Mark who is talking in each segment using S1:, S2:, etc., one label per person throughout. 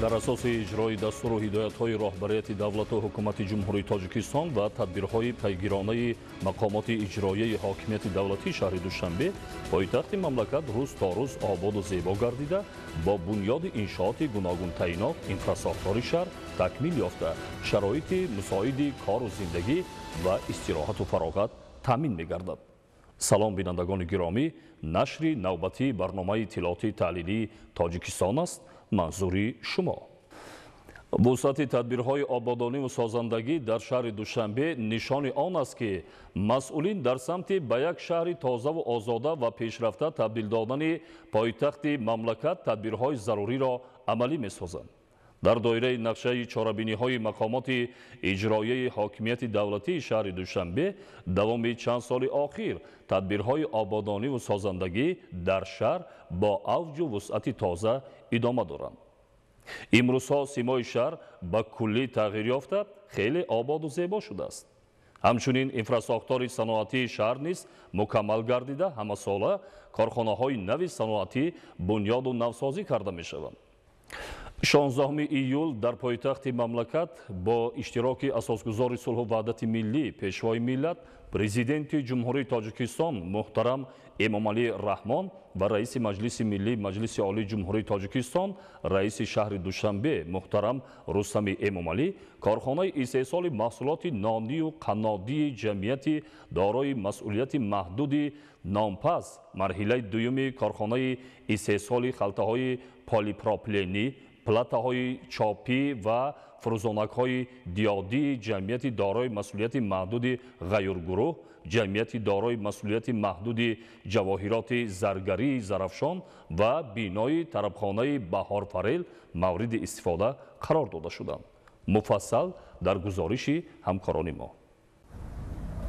S1: Дар асоси иҷрои дастуру ҳидоятҳои роҳбарияти давлату ҳукумати Ҷумҳурии Тоҷикистон ва тадбирҳои пайгиронаи мақомоти иҷроияи ҳокимияти давлатии шаҳри Душанбе, пойтахти мамлакат рӯз то рӯз ободу зебо гардида, бо бунёди иншооти гуногунтаинот инфрасохтори шаҳр такмил ёфта, шароити мусоиди кору зиндагӣ ва истироҳату фароғат таъмин мегардад. Салом, бинандагони гиромӣ, нашри навбатии барномаи иттилоотии таҳлилии Тоҷикистон аст манзури шумо. Вусъати тадбирҳои ободониву созандагӣ дар шаҳри Душанбе нишони он аст, ки масъулин дар самти ба як шаҳри тозаву озода ва пешрафта табдил додани пойтахти мамлакат тадбирҳои заруриро амалӣ месозанд. Дар доираи нақшаи чорабиниҳои мақомоти иҷроияи ҳокимияти давлатии шаҳри Душанбе давоми чанд соли охир тадбирҳои ободониву созандагӣ дар шаҳр бо авҷу вусъати тоза идома доранд. Имрӯзҳо симои шаҳр ба куллӣ тағйир ёфта, хеле ободу зебо шудааст. Ҳамчунин инфрасохтори саноатии шаҳр низ мукаммал гардида, ҳамасола корхонаҳои нави саноатӣ бунёду навсозӣ карда мешаванд. 16 июл дар пойтахти мамлакат бо иштироки асосгузори сулҳу ваҳдати миллӣ, пешвои миллат, президенти Ҷумҳурии Тоҷикистон муҳтарам Эмомалӣ Раҳмон ва раиси Маҷлиси миллӣ Маҷлиси Олии Ҷумҳурии Тоҷикистон, раиси шаҳри Душанбе муҳтарам Рустами Эмомалӣ корхонаи истеҳсоли маҳсулоти нонию қаннодии ҷамъияти дорои масъулияти маҳдуди «Нонпаз», марҳилаи дуюми корхонаи истеҳсоли халтаҳои полипропиленӣ, платаҳои чопӣ ва фурӯзонакҳои диодии ҷамъияти дорои масъулияти маҳдуди «Ғаюргурӯҳ», ҷамъияти дорои масъулияти маҳдуди «Ҷавоҳироти заргарии Зарафшон» ва бинои тарабхонаи «Баҳорфарел» мавриди истифода қарор дода шуданд. Муфассал дар гузориши ҳамкорони мо.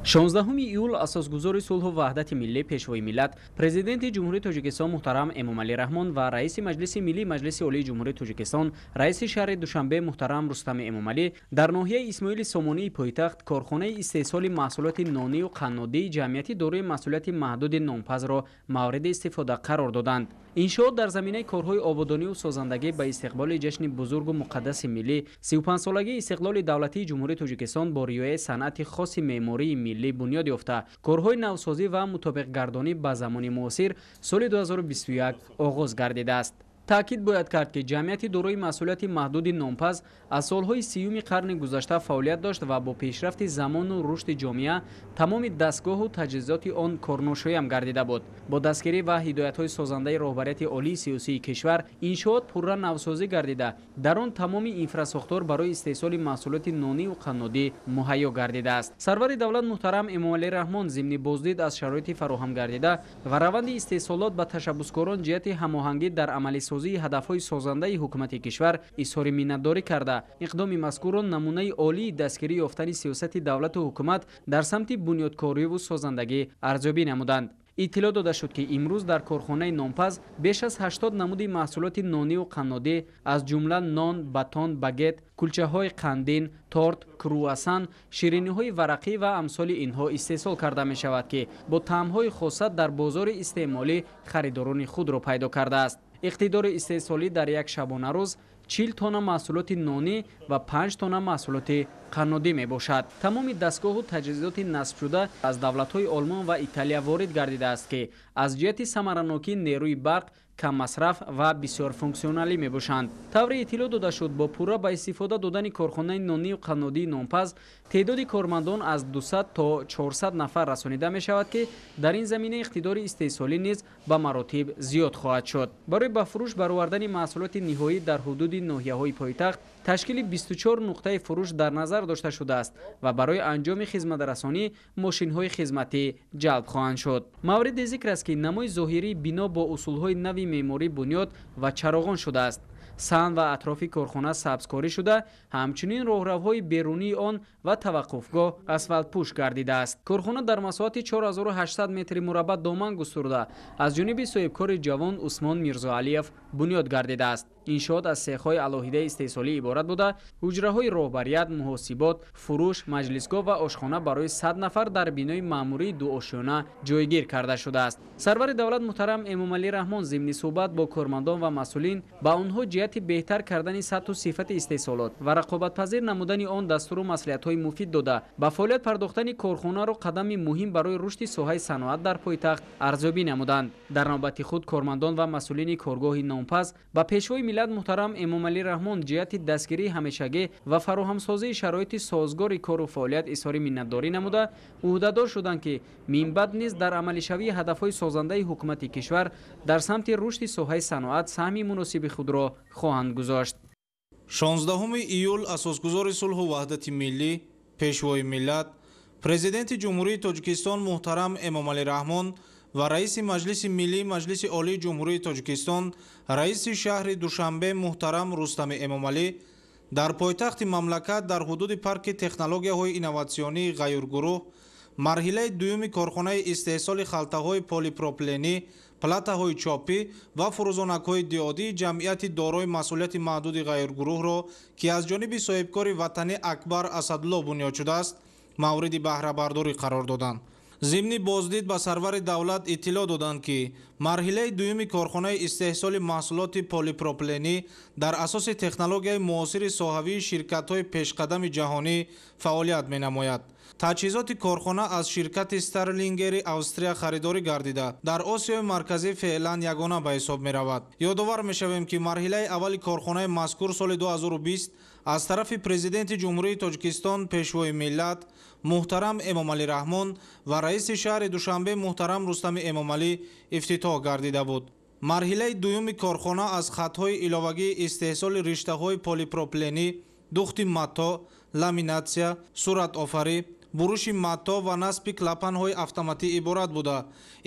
S2: 16 июл асосгузори сулҳу ваҳдати миллӣ, пешвои миллат, президенти Ҷумҳурии Тоҷикистон муҳтарам Эмомалӣ Раҳмон ва раиси Маҷлиси миллӣ Маҷлиси Олии Ҷумҳурии Тоҷикистон, раиси шаҳри Душанбе муҳтарам Рустами Эмомалӣ дар ноҳияи Исмоили Сомонии пойтахт корхонаи истеҳсоли маҳсулоти нонию қаннодии ҷамъияти дорои масъулияти маҳдуди «Нонпазро» мавриди истифода қарор доданд. Иншоот дар заминаи корҳои ободониву созандагӣ ба истиқболи ҷашни бузургу муқаддаси миллӣ, 35-солагии истиқлоли давлатии Ҷумҳурии Тоҷикистон, бо риояи санъати хоси меъмории миллӣ бунёд ёфта, корҳои навсозӣ ва мутобиқгардонӣ ба замони муосир соли 2021 оғоз гардидааст. Таъкид бояд кард, ки ҷамъияти дорои масъулияти маҳдуди «Нонпаз» аз солҳои 30-уми қарни гузашта фаъолият дошт ва бо пешрафти замону рушди ҷомеа тамоми дастгоҳу таҷҳизоти он корношоям гардида буд. Бо дастгирӣ ва ҳидоятҳои созандаи роҳбарияти олии сиёсии кишвар иншоот пурра навсозӣ гардида, дар он тамоми инфрасохтор барои истеҳсоли маҳсулоти нониву қаннодӣ муҳайё гардидааст. Сарвари давлат муҳтарам Эмомалӣ Раҳмон зимни боздид аз шароити фароҳам гардида ва раванди истеҳсолот ба ташаббускорон ҷиҳати ҳамоҳангӣ дар амалисозии ҳадафҳои созандаи ҳукумати кишвар изҳори миннатдорӣ карда, иқдоми мазкурро намунаи олии дастгирӣ ёфтани сиёсати давлату ҳукумат дар самти бунёдкориву созандагӣ арзёбӣ намуданд. Иттилоъ дода шуд, ки имрӯз дар корхонаи «Нонпаз» беш аз 80 намуди маҳсулоти нониву қаннодӣ, аз ҷумла нон, батон, багет, кулчаҳои қандин, торт, круассан, шириниҳои варақӣ ва амсоли инҳо истеҳсол карда мешавад, ки бо таъмҳои хоса дар бозори истеъмолӣ харидорони худро пайдо кардааст. Иқтидори истеҳсолӣ дар як шабонарӯз 40 тонна маҳсулоти нонӣ ва 5 тонна маҳсулоти қаннодӣ мебошад. Тамоми дастгоҳу таҷҳизоти насбшуда аз давлатҳои Олмон ва Италия ворид гардидааст, ки аз ҷиҳати самаранокии нерӯи барқ, каммасраф ва бисёрфунксионалӣ мебошанд. Тавре иттилоъ дода шуд, бо пурра ба истифода додани корхонаи нонию қаннодии «Нонпаз» теъдоди кормандон аз 200 то 400 нафар расонида мешавад, ки дар ин замина иқтидори истеҳсолӣ низ ба маротиб зиёд хоҳад шуд. Барои ба фурӯш баровардани маҳсулоти ниҳоӣ дар ҳудуди ноҳияҳои пойтахт ташкили 24 нуқтаи фурӯш дар назар дошта шудааст ва барои анҷоми хизматрасонӣ мошинҳои хизматӣ ҷалб хоҳанд шуд. Мавриди зикр аст, ки намои зоҳирии бино бо усулҳои нави меъморӣ бунёд ва чароғон шудааст. Саҳн ва атрофи корхона сабзкорӣ шуда, ҳамчунин роҳравҳои берунии он ва таваққуфгоҳ асфалтпӯш гардидааст. Корхона дар масоҳати 4800 метри мураббаъ доман густурда, аз ҷониби соҳибкори ҷавон Усмон Мирзоалиев бунёд гардидааст. Иншоот аз сехҳои алоҳидаи истеҳсолӣ иборат буда, ҳуҷраҳои роҳбарият, муҳосибот, фурӯш, маҷлисгоҳ ва ошхона барои 100 нафар дар бинои маъмурии дуошёна ҷойгир карда шудааст. Сарвари давлат муҳтарам Эмомалӣ Раҳмон зимни суҳбат бо кормандон ва масъулин ба онҳо ҷиҳати Ҷиҳати беҳтар кардани сатҳу сифати истеҳсолот ва рақобатпазир намудани он дастуру маслиҳатҳои муфид дода, ба фаъолият пардохтани корхонаро қадами муҳим барои рушди соҳаи саноат дар пойтахт арзёбӣ намуданд. Дар навбати худ кормандон ва масъулини коргоҳи нонпаз ба Пешвои миллат муҳтарам Эмомалӣ Раҳмон ҷиҳати дастгирии ҳамешагӣ ва фароҳамсозии шароити созгори кору фаъолият изҳори миннатдорӣ намуда, ӯҳдадор шуданд, ки минбаъд низ дар амалишавии ҳадафҳои созандаи ҳукумати кишвар дар самти рушди соҳаи саноат саҳми муносиби худро хоҳанд гузошт.
S3: 16 июл асосгузори сулҳу ваҳдати миллӣ, Пешвои миллат, Президенти Ҷумҳурии Тоҷикистон муҳтарам Эмомалӣ Раҳмон ва Раиси Маҷлиси Миллии Маҷлиси Олии Ҷумҳурии Тоҷикистон, Раиси шаҳри Душанбе муҳтарам Рустами Эмомалӣ дар пойтахти мамлакат дар ҳудуди парки технологияҳои инноватсионии Ғаюргурӯҳ марҳилаи дуюми корхонаи истеҳсоли халтаҳои полипропиленӣ, платаҳои чопӣ ва фурӯзонакҳои диодии ҷамъияти дорои масъулияти маҳдуди Ғаюргурӯҳро, ки аз ҷониби соҳибкори ватанӣ Акбар Асадулло бунёд шудааст, мавриди баҳрабардорӣ қарор доданд. Зимни боздид ба сарвари давлат иттилоъ доданд, ки марҳилаи дуюми корхонаи истеҳсоли маҳсулоти полипропиленӣ дар асоси технологияи муосири соҳавии ширкатҳои пешқадами ҷаҳонӣ фаъолият менамояд. Таҷҳизоти корхона аз ширкати Старлингери Австрия харидорӣ гардида, дар Осиёи Марказӣ феълан ягона ба ҳисоб меравад. Ёдовар мешавем, ки марҳилаи аввали корхонаи мазкур соли 2020 аз тарафи Президенти Ҷумҳурии Тоҷикистон, Пешвои миллат муҳтарам Эмомалӣ Раҳмон ва Раиси шаҳри Душанбе муҳтарам Рустами Эмомалӣ ифтитоҳ гардида буд. Марҳилаи дуюми корхона аз хатҳои иловагии истеҳсоли риштаҳои полипропиленӣ, духти матто, ламинатсия, суратофарӣ, буруши матто ва насби клапанҳои автоматӣ иборат буда,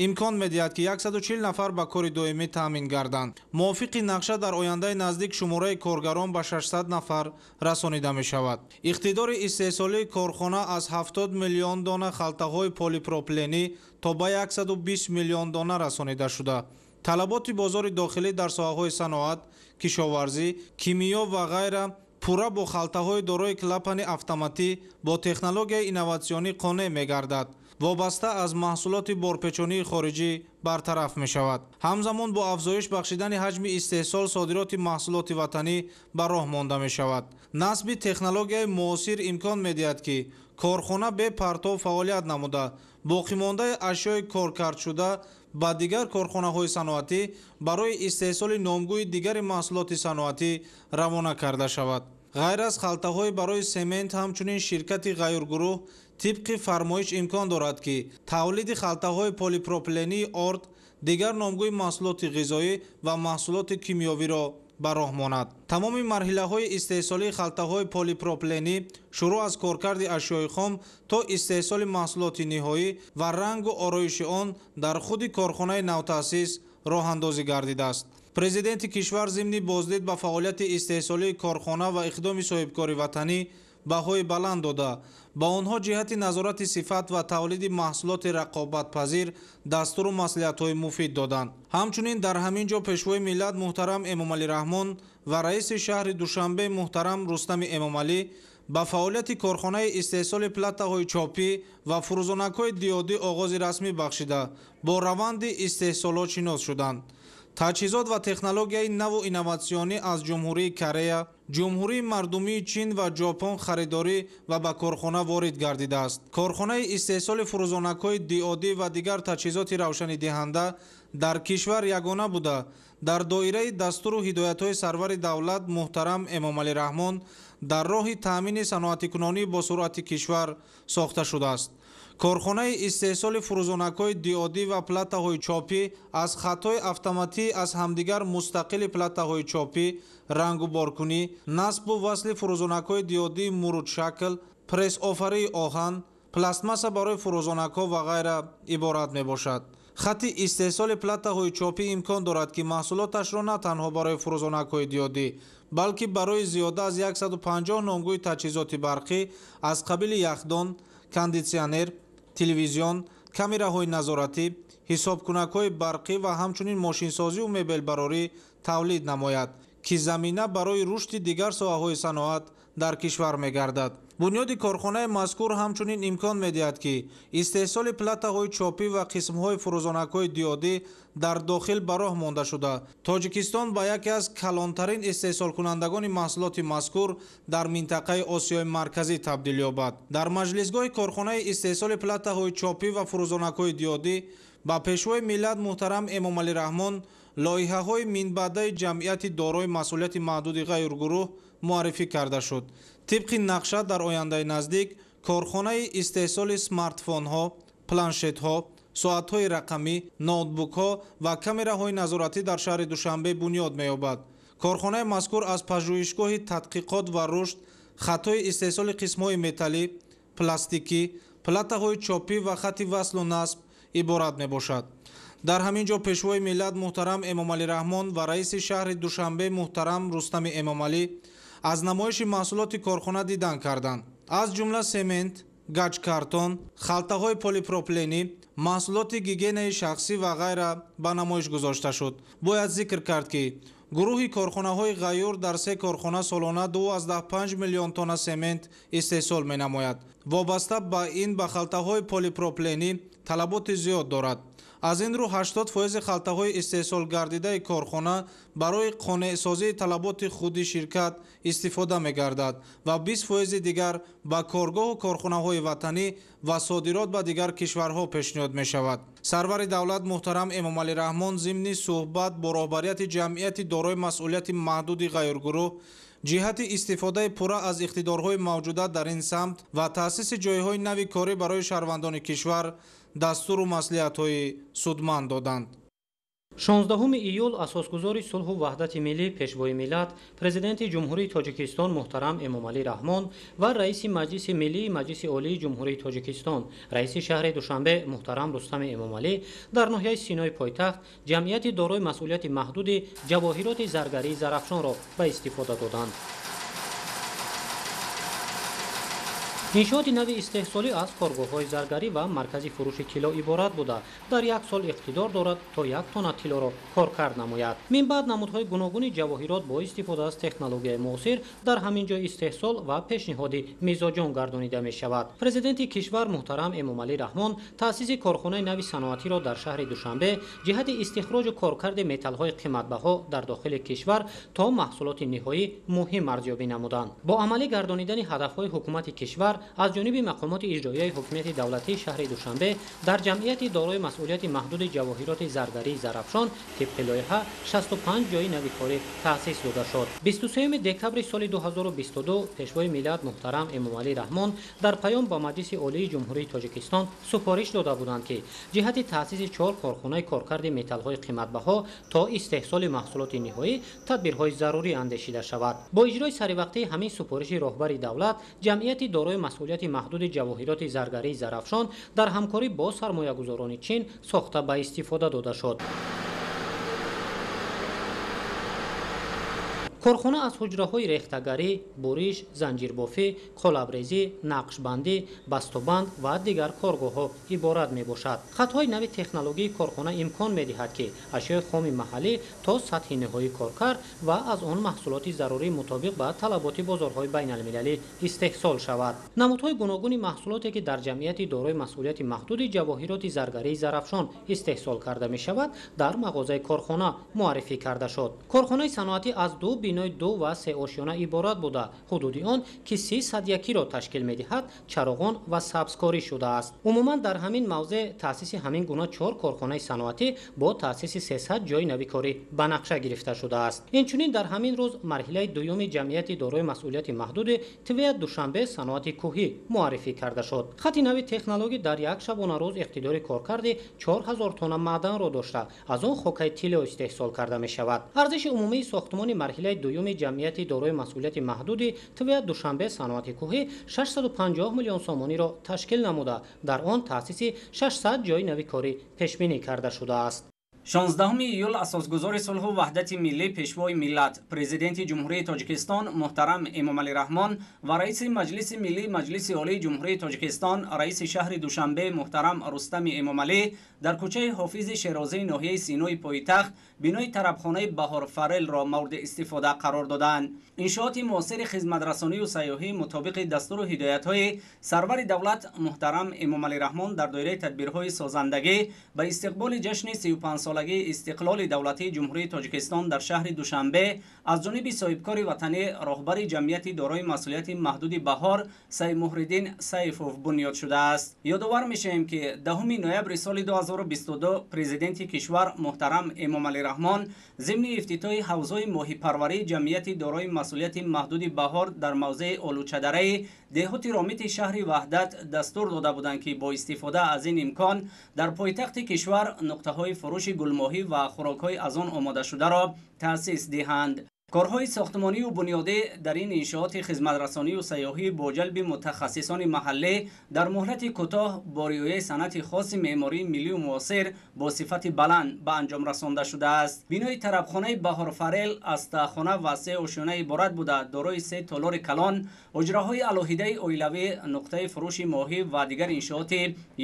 S3: имкон медиҳад, ки 140 нафар ба кори доимӣ таъмин гарданд. Мувофиқи нақша дар ояндаи наздик шумораи коргарон ба 600 нафар расонида мешавад. Иқтидори истеҳсолии корхона аз 70 миллион дона халтаҳои полипропиленӣ то ба 120 миллион дона расонида шуда, талаботи бозори дохилӣ дар соҳаҳои саноат, кишоварзӣ, кимиё ва ғайра пурра бо халтаҳои дорои клапани автоматӣ бо технологияи инноватсионӣ қонеъ мегардад. Вобаста аз маҳсулоти борпечонии хориҷӣ бартараф мешавад. Ҳамзамон бо афзоиш бахшидани ҳаҷми истеҳсол содироти маҳсулоти ватанӣ ба роҳ монда мешавад. Насби технологияи муосир имкон медиҳад, ки корхона бепартов фаъолият намуда, боқимондаи ашёи коркардшуда ба дигар корхонаҳои саноатӣ барои истеҳсоли номгӯи дигари маҳсулоти саноатӣ равона карда шавад. Ғайр аз халтаҳои барои семент, ҳамчунин ширкати Ғаюргурӯҳ тибқи фармоиш имкон дорад, ки тавлиди халтаҳои полипропилении орд, дигар номгӯи маҳсулоти ғизоӣ ва маҳсулоти кимиёвиро ба роҳ монад. Тамоми марҳилаҳои истеҳсолии халтаҳои полипропиленӣ шурӯъ аз коркарди ашёи хом то истеҳсоли маҳсулоти ниҳоӣ ва рангу ороиши он дар худи корхонаи навтаъсис роҳандозӣ гардидааст. Президенти кишвар зимни боздид ба фаъолияти истеҳсолии корхона ва иқдоми соҳибкори ватанӣ баҳои баланд дода, ба онҳо ҷиҳати назорати сифат ва тавлиди маҳсулоти рақобатпазир дастуру маслиҳатҳои муфид доданд. Ҳамчунин дар ҳамин ҷо Пешвои миллат муҳтарам Эмомалӣ Раҳмон ва Раиси шаҳри Душанбе муҳтарам Рустами Эмомалӣ ба фаъолияти корхонаи истеҳсоли платаҳои чопӣ ва фурӯзонакҳои диодӣ оғози расмӣ бахшида, бо раванди истеҳсолот шинос шуданд. Таҷҳизот ва технологияи наву инноватсионӣ аз Ҷумҳурии Корея, Ҷумҳурии Мардумии Чин ва Ҷопон харидорӣ ва ба корхона ворид гардидааст. Корхонаи истеҳсоли фурӯзонакҳои диодӣ ва дигар таҷҳизоти равшанидиҳанда дар кишвар ягона буда, дар доираи дастуру ҳидоятҳои сарвари давлат муҳтарам Эмомалӣ Раҳмон дар роҳи таъмини саноатикунонӣ бо суръати кишвар сохта шудааст. Корхонаи истеҳсоли фурӯзонакҳои диодӣ ва платаҳои чопӣ аз хатҳои автоматӣ аз ҳамдигар мустақили платаҳои чопӣ, рангуборкунӣ, насбу васли фурӯзонакҳои диодии мурудшакл, прессофарии оҳан, пластмасса барои фурӯзонакҳо ва ғайра иборат мебошад. Хати истеҳсоли платаҳои чопӣ имкон дорад, ки маҳсулоташро на танҳо барои фурӯзонакҳои диодӣ, балки барои зиёда аз 150 номгӯи таҷҳизоти барқӣ аз қабили яхдон, кондитсионер, телевизион, камераҳои назоратӣ, ҳисобкунакҳои барқӣ ва ҳамчунин мошинсозию мебелбарорӣ тавлид намояд, ки замина барои рушди дигар соҳаҳои саноат дар кишвар мегардад. Бунёди корхонаи мазкур ҳамчунин имкон медиҳад, ки истеҳсоли платаҳои чопӣ ва қисмҳои фурӯзонакҳои диодӣ дар дохил ба роҳ монда шуда, Тоҷикистон ба яке аз калонтарин истеҳсолкунандагони маҳсулоти мазкур дар минтақаи Осиёи Марказӣ табдил ёбад. Дар маҷлисгоҳи корхонаи истеҳсоли платаҳои чопӣ ва фурӯзонакҳои диодӣ ба Пешвои миллат муҳтарам Эмомалӣ Раҳмон лоиҳаҳои минбаъдаи ҷамъияти дорои масъулияти маҳдуди ғайргурӯҳ муаррифӣ карда шуд. Тибқи нақша дар ояндаи наздик корхонаи истеҳсоли смартфонҳо, планшетҳо, соатҳои рақамӣ, ноутбукҳо ва камераҳои назоратӣ дар шаҳри Душанбе бунёд меёбад. Корхонаи мазкур аз пажӯҳишгоҳи тадқиқот ва рушд, хатҳои истеҳсоли қисмҳои металлӣ, пластикӣ, платаҳои чопӣ ва хати васлу насб иборат мебошад. Дар ҳамин ҷо Пешвои миллат муҳтарам Эмомалӣ Раҳмон ва раиси шаҳри Душанбе муҳтарам Рустами Эмомалӣ аз намоиши маҳсулоти корхона дидан карданд. Аз ҷумла семент, гаҷкартон, халтаҳои полипропиленӣ, маҳсулоти гигиенаи шахсӣ ва ғайра ба намоиш гузошта шуд. Бояд зикр кард, ки гурӯҳи корхонаҳои ғайюр дар се корхона солона 2,5 миллион тонна семент истеҳсол менамояд. Вобаста ба ин ба халтаҳои полипропиленӣ талаботи зиёд дорад. Аз ин рӯ 80% халтаҳои истеҳсолгардидаи корхона барои қонеъсозии талаботи худи ширкат истифода мегардад ва 20% дигар ба коргоҳу корхонаҳои ватанӣ ва содирот ба дигар кишварҳо пешниҳод мешавад. Сарвари давлат муҳтарам Эмомалӣ Раҳмон зимни суҳбат бо роҳбарияти ҷамъияти дорои масъулияти маҳдуди ғайргурӯҳ ҷиҳати истифодаи пурра аз иқтидорҳои мавҷуда дар ин самт ва таъсиси ҷойҳои нави корӣ барои шаҳрвандони кишвар дастуру маслиҳатҳои судманд доданд.
S4: 16 июл асосгузори сулҳу ваҳдати миллӣ, Пешвои миллат, Президенти Ҷумҳурии Тоҷикистон муҳтарам Эмомалӣ Раҳмон ва раиси Маҷлиси Миллии Маҷлиси Олии Ҷумҳурии Тоҷикистон, раиси шаҳри Душанбе муҳтарам Рустами Эмомалӣ дар ноҳияи Синои пойтахт ҷамъияти дорои масъулияти маҳдуди ҷавоҳироти заргарии Зарафшонро ба истифода доданд. Иншооти нави истеҳсолӣ аз коргоҳҳои заргарӣ ва маркази фурӯши тилло иборат буда, дар як сол иқтидор дорад то 1 тонна тиллоро коркард намояд. Минбаъд намудҳои гуногуни ҷавоҳирот бо истифода аз технологияи муосир дар ҳамин ҷой истеҳсол ва пешниҳоди мизоҷон гардонида мешавад. Президенти кишвар муҳтарам Эмомалӣ Раҳмон таъсиси корхонаи нави саноатиро дар шаҳри Душанбе ҷиҳати истихроҷу коркарди металлҳои қиматбаҳо дар дохили кишвар то маҳсулоти ниҳоӣ муҳим арзёбӣ намуданд. Бо амалӣ гардонидани ҳадафҳои ҳукумати кишвар аз ҷониби мақомоти иҷроияи ҳукумати давлатии шаҳри Душанбе дар ҷамъияти дорои масъулияти маҳдуди ҷавоҳироти заргарии Зарафшон тибқи лоиҳа 65 ҷойи нави корӣ таъсис дода шуд. 23 декабри соли 2022 Пешвои миллат муҳтарам Эмомалӣ Раҳмон дар паём ба Маҷлиси Олии Ҷумҳурии Тоҷикистон супориш дода буданд, ки ҷиҳати таъсиси 4 корхонаи коркарди металлҳои қиматбаҳо то истеҳсоли маҳсулоти ниҳоӣ тадбирҳои зарурӣ андешида шавад. Бо иҷрои саривақтии ҳамин супориши роҳбари давлат ҷамъияти дорои масъулияти маҳдуди ҷавоҳироти заргарии Зарафшон дар ҳамкорӣ бо сармоягузорони Чин сохта ба истифода дода шуд. Корхона аз ҳуҷраҳои рехтагарӣ, буриш, занҷирбофӣ, қолабрезӣ, нақшбандӣ, бастубанд ва дигар коргоҳҳо иборат мебошад. Хатҳои нави технологияи корхона имкон медиҳад, ки ашёи хоми маҳаллӣ то сатҳи ниҳоӣ коркард ва аз он маҳсулоти зарурӣ мутобиқ ба талаботи бозорҳои байналмилалӣ истеҳсол шавад. Намудҳои гуногуни маҳсулоте, ки дар ҷамъияти дорои масъулияти маҳдуди ҷавоҳироти заргарии Зарафшон истеҳсол карда мешавад, дар мағозаи корхона муаррифӣ карда шуд. Корхонаи саноатӣ аз ду бинои 2 ва 3 ошёна иборат буда, ҳудуди он ки 301-ро ташкил медиҳад, чароғон ва сабзкорӣ шудааст. Умуман дар ҳамин мавзеъ таъсиси ҳамин гуна 4 корхонаи саноатӣ бо таъсиси 300 ҷойи нави корӣ ба нақша гирифта шудааст. Инчунин дар ҳамин рӯз марҳилаи дуюми ҷамъияти дорои масъулияти маҳдуди ТВА Душанбе саноати кӯҳӣ муаррифӣ карда шуд. Хати нави технологӣ дар як шабонарӯз иқтидори коркарди 4000 тонна маъданро дошта, аз он хокаи тилло истеҳсол карда мешавад. Арзиши умумии сохтмони марҳилаи дуюми ҷамъияти дорои масъулияти маҳдуди ТВА Душанбе саноати кӯҳӣ 650 миллион сомониро ташкил намуда, дар он таъсиси 600 ҷойи нави корӣ пешбинӣ карда шудааст.
S5: 16 июл асосгузори сулҳу ваҳдати миллӣ, Пешвои миллат, Президенти Ҷумҳурии Тоҷикистон муҳтарам Эмомалӣ Раҳмон ва раиси Маҷлиси Миллии Маҷлиси Олии Ҷумҳурии Тоҷикистон, раиси шаҳри Душанбе муҳтарам Рустами Эмомалӣ дар кӯчаи Ҳофизи Шерозии ноҳияи Синои пойтахт бинои тарабхонаи Баҳорфарелро мавриди истифода қарор доданд. Иншооти муосири хизматрасонию сайёҳӣ мутобиқи дастуру ҳидоятҳои сарвари давлат муҳтарам Эмомалӣ Раҳмон дар доираи тадбирҳои созандагӣ ба истиқболи ҷашни 35-солагии истиқлоли давлатии Ҷумҳурии Тоҷикистон дар шаҳри Душанбе аз ҷониби соҳибкори ватанӣ, роҳбари ҷамъияти дорои масъулияти маҳдуди Баҳор Саймуҳриддин Сайфов бунёд шудааст. Ёдовар мешавем, ки 10 ноябри соли 2022 президенти кишвар муҳтарам Эмомалӣ Раҳмон зимни ифтитоҳи ҳавзҳои моҳипарварии ҷамъияти дорои масъулияти маҳдуди Баҳор дар мавзеи Олучадараи деҳоти Ромити шаҳри Ваҳдат дастур дода буданд, ки бо истифода аз ин имкон дар пойтахти кишвар нуқтаҳои фурӯши гулмоҳӣ ва хӯрокҳои аз он омодашударо таъсис диҳанд. Корҳои сохтмонию бунёдӣ дар ин иншооти хизматрасонию сайёҳӣ бо ҷалби мутахассисони маҳаллӣ дар муҳлати кӯтоҳ бо риояи санъати хоси меъмории миллию муосир бо сифати баланд ба анҷом расонда шудааст. Бинои тарабхонаи Баҳорфарел аз таҳхона ва се ошёна иборат буда, дорои се толори калон, ҳуҷраҳои алоҳидаи оилавӣ, нуқтаи фурӯши моҳӣ ва дигар иншооти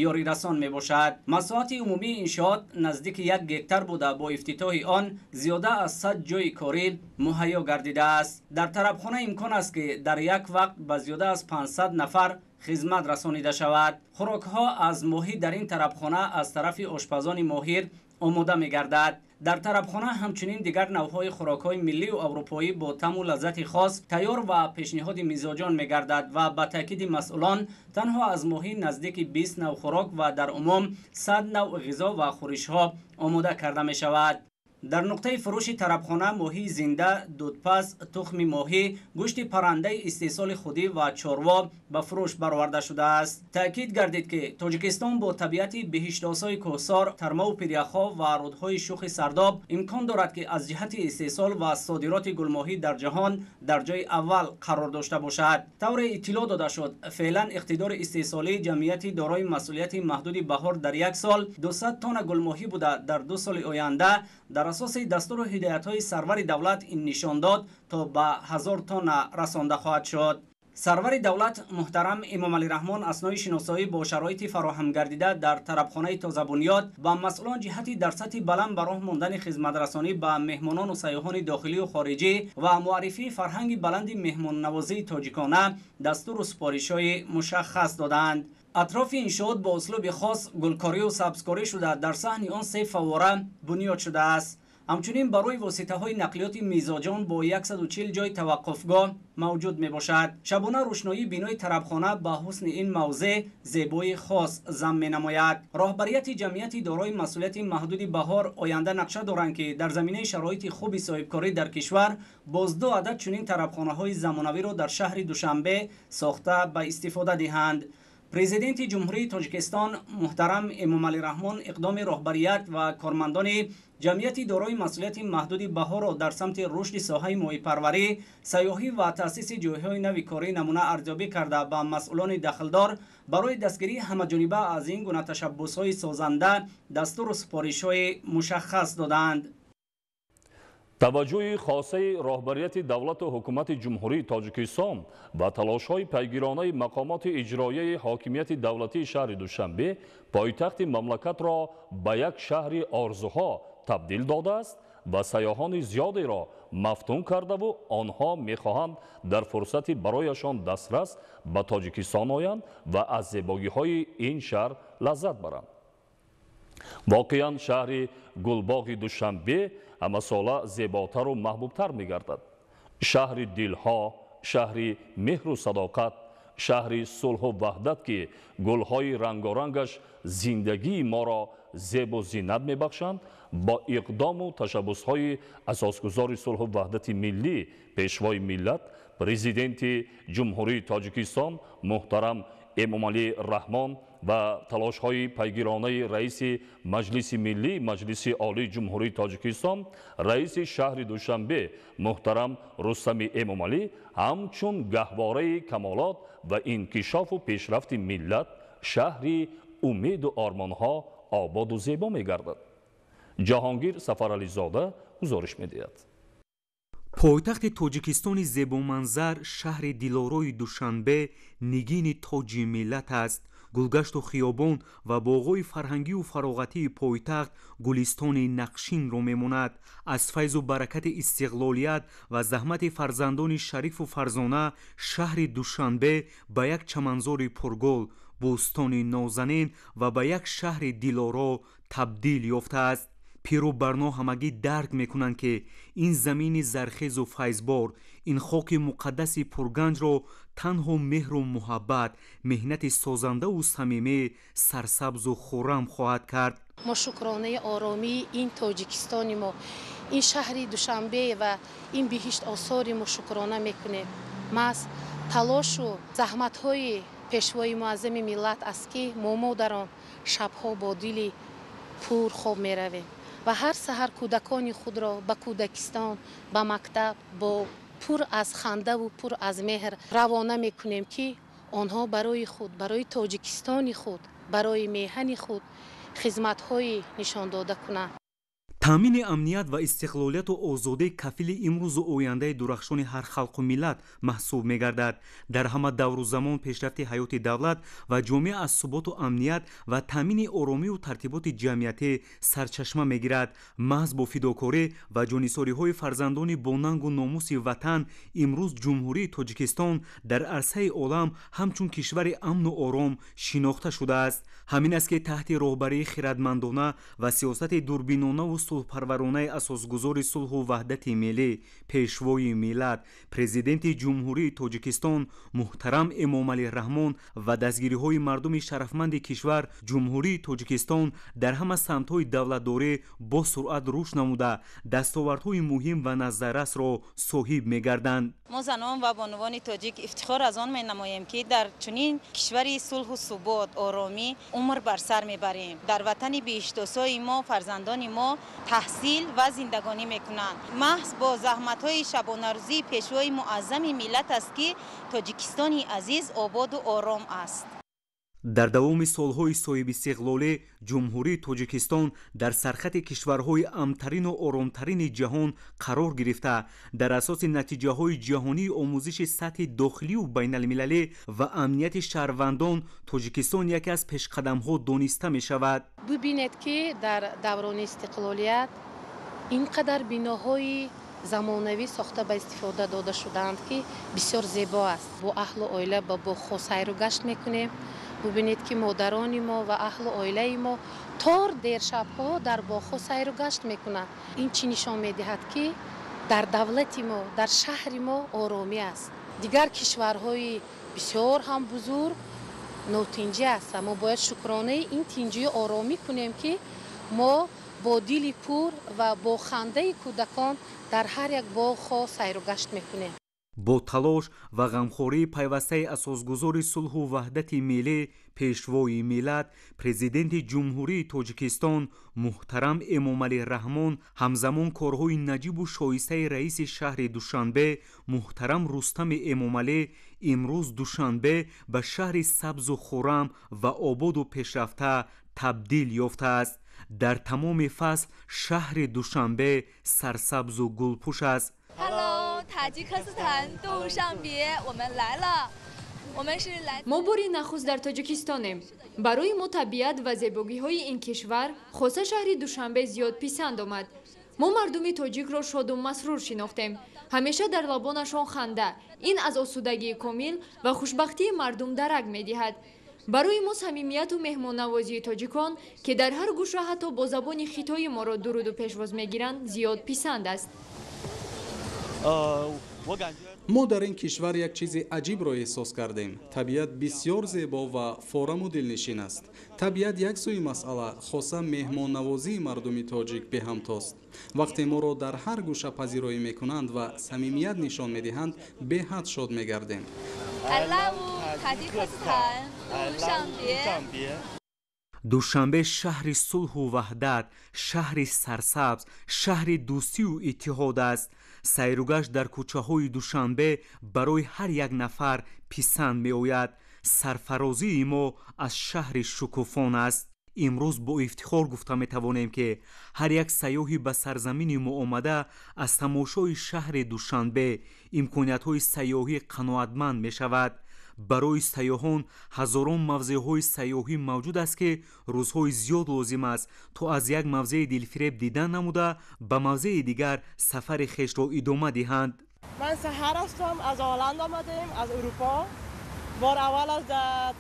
S5: ёрирасон мебошад. Масоҳати умумии иншоот наздики 1 гектар буда, бо ифтитоҳи он зиёда аз 100 ҷойи корӣ муҳайё гардидааст. Дар тарабхона имкон аст, ки дар як вақт ба зиёда аз 500 нафар хизмат расонида шавад. Хӯрокҳо аз моҳӣ дар ин тарабхона аз тарафи ошпазони моҳир омода мегардад. Дар тарабхона ҳамчунин дигар навъҳои хӯрокҳои миллию аврупоӣ бо таъму лаззати хос тайёр ва пешниҳоди мизоҷон мегардад ва ба таъкиди масъулон танҳо аз моҳӣ наздики 20 нав хӯрок ва дар умум 100 навъ ғизо ва хӯришҳо омода карда мешавад. Дар нуқтаи фурӯши тарабхона моҳии зинда, дудпаз, тухми моҳӣ, гӯшти паррандаи истеҳсоли худӣ ва чорво ба фурӯш бароварда шудааст. Таъкид гардид, ки Тоҷикистон бо табиати биҳиштосои кӯҳсор, тармаву пиряхҳо ва рӯдҳои шухи сардоб имкон дорад, ки аз ҷиҳати истеҳсол ва содироти гулмоҳӣ дар ҷаҳон дар ҷои аввал қарор дошта бошад. Тавре иттилоъ дода шуд, феълан иқтидори истеҳсолии ҷамъияти дорои масъулияти маҳдуди Баҳор дар як сол 200 тонна гулмоҳӣ буда, дар 2 соли оянда дар асоси дастуру ҳидоятҳои сарвари давлат ин нишондод то ба 1000 тонна расонда хоҳад шуд. Сарвари давлат муҳтарам Эмомалӣ Раҳмон аснои шиносоӣ бо шароити фароҳамгардида дар тарабхонаи тозабунёд ба масъулон ҷиҳати дар сатҳи баланд ба роҳ мондани хизматрасонӣ ба меҳмонону сайёҳони дохилию хориҷӣ ва муаррифии фарҳанги баланди меҳмоннавозии тоҷикона дастуру супоришҳои мушаххас доданд. Атрофи иншоот бо услуби хос гулкорию сабзкорӣ шуда, дар саҳни он се фаввора бунёд шудааст. Ҳамчунин барои воситаҳои нақлиёти мизоҷон бо 140 ҷойи таваққуфгоҳ мавҷуд мебошад. Шабона рӯшноии бинои тарабхона ба ҳусни ин мавзеъ зебоии хос зам менамояд. Роҳбарияти ҷамъияти дорои масъулияти маҳдуди Баҳор оянда нақша доранд, ки дар заминаи шароити хуби соҳибкорӣ дар кишвар боз 2 адад чунин тарабхонаҳои замонавиро дар шаҳри Душанбе сохта ба истифода диҳанд. Президенти Ҷумҳурии Тоҷикистон муҳтарам Эмомалӣ Раҳмон иқдоми роҳбарият ва кормандони ҷамъияти дорои масъулияти маҳдуди Баҳорро дар самти рушди соҳаи моҳипарварӣ, сайёҳӣ ва таъсиси ҷойҳои нави корӣ намуна арзёбӣ карда, ба масъулони дахлдор барои дастгирии ҳамаҷониба аз ин гуна ташаббусҳои созанда дастуру супоришҳои мушаххас доданд.
S1: Таваҷҷӯҳи хосаи роҳбарияти давлату ҳукумати Ҷумҳурии Тоҷикистон ба талошҳои пайгиронаи мақомоти иҷроияи ҳокимияти давлатии шаҳри Душанбе пойтахти мамлакатро ба як шаҳри орзуҳо табдил додааст ва сайёҳони зиёдеро мафтун кардаву онҳо мехоҳанд дар фурсати барояшон дастрас ба Тоҷикистон оянд ва аз зебогиҳои ин шаҳр лаззат баранд. Воқеан шаҳри гулбоғи Душанбе ҳамасола зеботару маҳбубтар мегардад. Шаҳри дилҳо, шаҳри меҳру садоқат, шаҳри сулҳу ваҳдат, ки гулҳои рангорангаш зиндагии моро зебу зинат мебахшанд, бо иқдому ташаббусҳои асосгузори сулҳу ваҳдати миллӣ, пешвои миллат, президенти Ҷумҳурии Тоҷикистон муҳтарам Эмомалӣ Раҳмон ва талошҳои пайгиронаи раиси Маҷлиси Миллӣ Маҷлиси Олии Ҷумҳурии Тоҷикистон, раиси шаҳри Душанбе муҳтарам Рустами Эмомалӣ ҳамчун гаҳвораи камолот ва инкишофу пешрафти миллат, шаҳри умеду ормонҳо ободу зебо мегардад. Ҷаҳонгир Сафарализода гузориш медиҳад.
S6: Пойтахти Тоҷикистони зебоманзар, шаҳри дилорои Душанбе нигини тоҷи миллат аст. Гулгашту хиёбон ва боғҳои фарҳангию фароғатии пойтахт гулистони нақшинро мемонад. Аз файзу баракати истиқлолият ва заҳмати фарзандони шарифу фарзона шаҳри Душанбе ба як чаманзори пургул, бӯстони нозанин ва ба як шаҳри дилоро табдил ёфтааст. Пиру барно ҳамагӣ дарк мекунанд, ки ин замини зархезу файзбор, ин хоки муқаддаси пурганҷро танҳо меҳру муҳаббат, меҳнати созандаву самимӣ сарсабзу хуррам хоҳад кард.
S7: Мо шукронаи оромии ин Тоҷикистони мо, ин шаҳри Душанбе ва ин биҳишт осори мо шукрона мекунем. Маҳз талошу заҳматҳои пешвои муаззами миллат аст, ки мо модарон шабҳо бо дили пур хоб меравем ва ҳар саҳар кӯдакони худро ба кӯдакистон, ба мактаб бо пур аз хандаву пур аз меҳр равона мекунем, ки онҳо барои худ, барои Тоҷикистони худ, барои меҳани худ хизматҳои нишондода кунанд.
S6: Таъмини амният ва истиқлолияту озодӣ кафили имрӯзу ояндаи дурахшони ҳар халқу миллат маҳсуб мегардад. Дар ҳама давру замон пешрафти ҳаёти давлат ва ҷомеа аз суботу амният ва таъмини оромию тартиботи ҷамъиятӣ сарчашма мегирад. Маҳз бо фидокорӣ ва ҷонисориҳои фарзандони бонангу номуси ватан имрӯз Ҷумҳурии Тоҷикистон дар арсаи олам ҳамчун кишвари амну ором шинохта шудааст. Ҳамин аст, ки таҳти роҳбарии хиратмандона ва сиёсати дурбинонаву сулҳпарваронаи асосгузори сулҳу ваҳдати миллӣ, пешвои миллат, Президенти Ҷумҳурии Тоҷикистон муҳтарам Эмомалӣ Раҳмон ва дастгириҳои мардуми шарафманди кишвар, Ҷумҳурии Тоҷикистон дар ҳама самтҳои давлатдорӣ бо суръат рушд намуда, дастовардҳои муҳим ва назаррасро соҳиб мегарданд.
S8: Мо занон ва бонувони тоҷик ифтихор аз он менамоем, ки дар чунин кишвари сулҳу субот, оромӣ умр бар сар мебарем. Дар ватани биҳиштосои мо фарзандони мо таҳсил ва зиндагонӣ мекунанд. Маҳз бо заҳматҳои шабонарӯзии пешвои муаззами миллат аст, ки Тоҷикистони азиз ободу ором аст.
S6: Дар давоми солҳои соҳибистиқлолӣ Ҷумҳурии Тоҷикистон дар сархати кишварҳои амнтарину оромтарини ҷаҳон қарор гирифта, дар асоси натиҷаҳои ҷаҳонии омӯзиши сатҳи дохилию байналмилалӣ ва амнияти шаҳрвандон Тоҷикистон яке аз пешқадамҳо дониста мешавад.
S7: Бибинед, ки дар даврони истиқлолият ин қадар биноҳои замонавӣ сохта ба истифода дода шудаанд, ки бисёр зебо аст. Бо аҳлу оила ба боғҳо сайру гашт мекунем. Бубинед, ки модарони мо ва аҳлу оилаи мо тор дершабҳо дар боғҳо сайру гашт мекунанд. Ин чӣ нишон медиҳад, ки дар давлати мо, дар шаҳри мо оромӣ аст. Дигар кишварҳои бисёр ҳам бузург нотинҷӣ аст. Мо бояд шукронаи ин тинҷию оромӣ кунем, ки мо бо дили пур ва бо хандаи кӯдакон дар ҳар як боғҳо сайру гашт мекунем.
S6: Бо талош ва ғамхории пайвастаи асосгузори сулҳу ваҳдати миллӣ, пешвои миллат, Президенти Ҷумҳурии Тоҷикистон муҳтарам Эмомалӣ Раҳмон, ҳамзамон корҳои наҷибу шоистаи раиси шаҳри Душанбе муҳтарам Рустами Эмомалӣ имрӯз Душанбе ба шаҳри сабзу хуррам ва ободу пешрафта табдил ёфтааст. Дар тамоми фасл шаҳри Душанбе сарсабзу гулпӯш аст.
S9: Мо бори нахуст дар Тоҷикистонем. Барои мо табиат ва зебогиҳои ин кишвар, хоса шаҳри Душанбе, зиёд писанд омад. Мо мардуми тоҷикро шоду масрур шинохтем. Ҳамеша дар лабонашон ханда. Ин аз осудагии комил ва хушбахтии мардум дарак медиҳад. Барои мо самимияту меҳмоннавозии тоҷикон, ки дар ҳар гӯша ҳатто бо забони хитоӣ моро дуруду пешвоз мегиранд, зиёд писанд аст.
S10: Мо дар ин кишвар як чизи аҷибро эҳсос кардем. Табиат бисёр зебо ва фораму дилнишин аст. Табиат як сӯи масъала, хоса меҳмоннавозии мардуми тоҷик беҳамтост. Вақте моро дар ҳар гӯша пазироӣ мекунанд ва самимият нишон медиҳанд, беҳад шод мегардем.
S6: Душанбе шаҳри сулҳу ваҳдат, шаҳри сарсабз, шаҳри дӯстию иттиҳод аст. Сайругашт дар кӯчаҳои Душанбе барои ҳар як нафар писанд меояд. Сарфарозии мо аз шаҳри шукуфон аст. Имрӯз бо ифтихор гуфта метавонем, ки ҳар як сайёҳи ба сарзамини мо омада аз тамошои шаҳри Душанбе, имкониятҳои сайёҳӣ қаноатманд мешавад. Барои сайёҳон ҳазорон мавзеъҳои сайёҳӣ мавҷуд аст, ки рӯзҳои зиёд лозим аст, то аз як мавзеи дилфиреб дидан намуда ба мавзеи дигар сафари хешро идома диҳанд.
S11: Ман Саҳар ҳастам, аз Ҳолланд омадаем, аз Аврупо. Бор аввал аз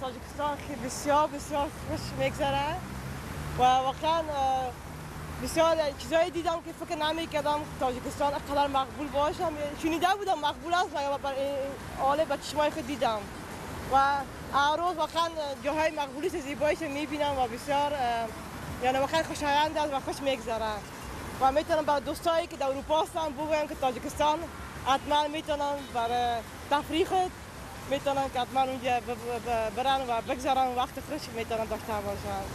S11: Тоҷикистон бисёр бисёр хуш мегзарад ва воқеан бисёр чизҳое дидам, ки фикр намекардам Тоҷикистон инқадар мақбул бошад. Шунида будам мақбул аст, ҳоло ба чашмои худ дидам ва ҳар рӯз воқеан ҷоҳои мақбули зебоиша мебинам ва бисёр яъне воқеан хушоянд аст ва хуш мегзарад. Ва метавонам ба дӯстое ки дар Аврупо ҳастанд бигӯям, ки Тоҷикистон ҳатман метавонанд барои тафриҳ худ метавонанд, ки ҳатман унҷа баранд ва бигзаранд, вақти хуш метавонанд дошта бошанд.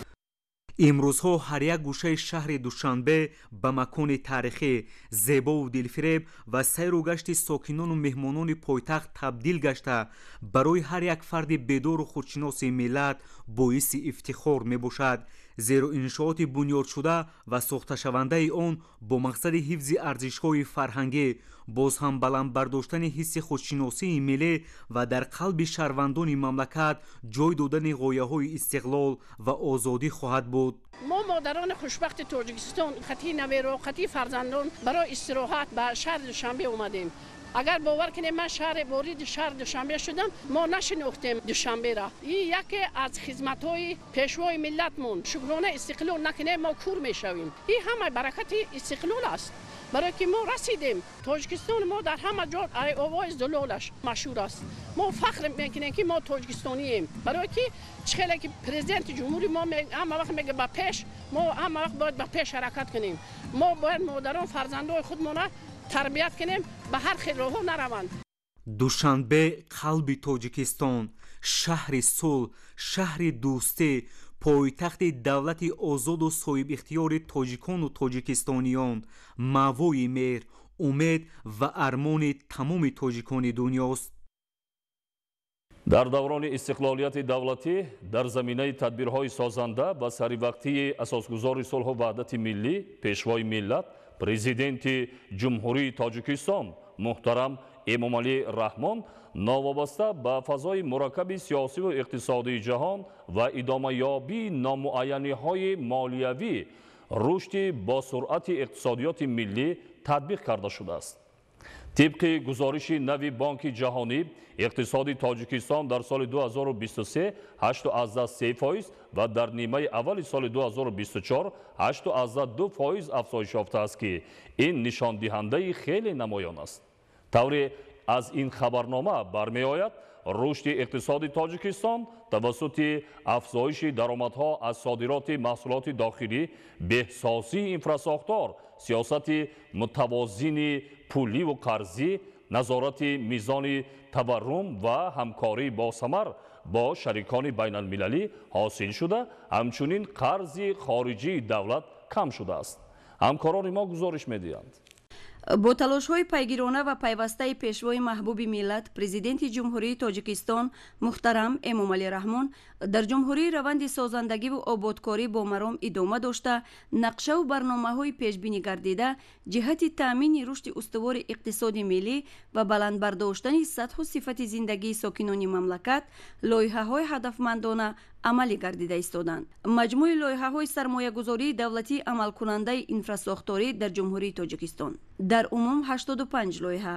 S6: Имрӯзҳо ҳар як гӯшаи шаҳри Душанбе ба макони таърихӣ, зебову дилфиреб ва сайру гашти сокинону меҳмонони пойтахт табдил гашта, барои ҳар як фарди бедору худшиноси миллат боиси ифтихор мебошад. Зеро иншооти бунёдшуда ва сохташавандаи он бо мақсади ҳифзи арзишҳои фарҳангӣ, боз ҳам баланд бардоштани ҳисси худшиносии миллӣ ва дар қалби шаҳрвандони мамлакат ҷой додани ғояҳои истиқлол ва озодӣ хоҳад буд.
S12: Мо модарони хушбахти Тоҷикистон қатъи наверо, қатъи фарзандон барои истироҳат ба шаҳри Душанбе омадем. Агар бовар кунем, ман шаҳри вориди шаҳри Душанбе шудам, мо нашинохтем Душанберо. Ин яке аз хизматҳои пешвои миллатмон. Шукрона истиқлол накунем, мо кур мешавем. Ин ҳама баракати истиқлол аст, барои ки мо расидем. Тоҷикистон мо дар ҳама ҷо овои зулолаш машҳур аст. Мо фахр мекунем, ки мо тоҷикистонием, барои ки чӣ хеле ки президенти ҷумҳури мо ҳама вақт мега ба пеш, мо ҳама вақт бояд ба пеш ҳаракат кунем. Мо бояд модарон фарзандои худмона тарбият кунем, ба ҳар хел роҳҳо нараванд.
S6: Душанбе қалби Тоҷикистон, шаҳри сулҳ, шаҳри дӯстӣ, пойтахти давлати озоду соҳибихтиёри тоҷикону тоҷикистониён, маъвои меҳр, умед ва армони тамоми тоҷикони дунёст.
S1: Дар даврони истиқлолияти давлатӣ дар заминаи тадбирҳои созанда ва саривақтии асосгузори сулҳу ваҳдати миллӣ, пешвои миллат, президенти Ҷумҳурии Тоҷикистон муҳтарам Эмомалӣ Раҳмон, новобаста ба фазои мураккаби сиёсиву иқтисодии ҷаҳон ва идомаёбии номуайяниҳои молиявӣ, рушди босуръати иқтисодиёти миллӣ татбиқ карда шудааст. Тибқи гузориши нави Бонки Ҷаҳонӣ, иқтисоди Тоҷикистон дар соли 2023 8,3% ва дар нимаи аввали соли 2024 8,2% афзоиш ёфтааст, ки ин нишондиҳандаи хеле намоён аст. Тавре аз ин хабарнома бармеояд, рушди иқтисоди Тоҷикистон тавассути афзоиши даромадҳо аз содироти маҳсулоти дохилӣ, беҳсозии инфрасохтор, сиёсати мутавозини пуливу қарзӣ, назорати мизони таваррум ва ҳамкории босамар бо шарикони байналмилалӣ ҳосил шуда, ҳамчунин қарзи хориҷии давлат кам шудааст. Ҳамкорони мо гузориш медиҳанд.
S13: Бо талошҳои пайгирона ва пайвастаи пешвои маҳбуби миллат, президенти Ҷумҳурии Тоҷикистон муҳтарам Эмомалӣ Раҳмон, дар ҷумҳурӣ раванди созандагиву ободкорӣ бо маром идома дошта, нақшаву барномаҳои пешбинӣ гардида ҷиҳати таъмини рушди устувори иқтисоди миллӣ ва баланд бардоштани сатҳу сифати зиндагии сокинони мамлакат лоиҳаҳои ҳадафмандона амалӣ гардида истоданд. Маҷмӯи лоиҳаҳои сармоягузории давлатии амалкунандаи инфрасохторӣ дар Ҷумҳурии Тоҷикистон дар умум 85 лоиҳа,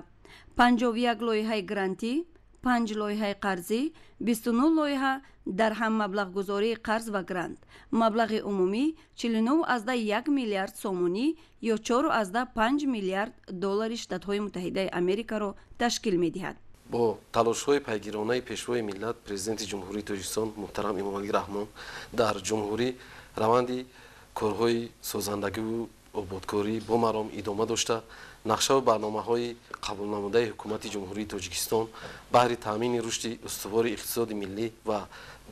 S13: 51 лоиҳаи грантӣ, 5 лоиҳаи қарзӣ, 29 лоиҳа дар ҳам маблағгузории қарз ва грант, маблағи умумӣ 49,1 миллиард сомонӣ ё 4,5 миллиард доллари Штатҳои Муттаҳидаи Америкаро ташкил медиҳад.
S14: Бо талошҳои пайгиронаи пешвои миллат, президенти Ҷумҳурии Тоҷикистон муҳтарам Эмомалӣ Раҳмон, дар ҷумҳурӣ раванди корҳои созандагиву ободкорӣ бо маром идома дошта, нақшаву барномаҳои қабулнамудаи ҳукумати Ҷумҳурии Тоҷикистон баҳри таъмини рушди устувори иқтисоди миллӣ ва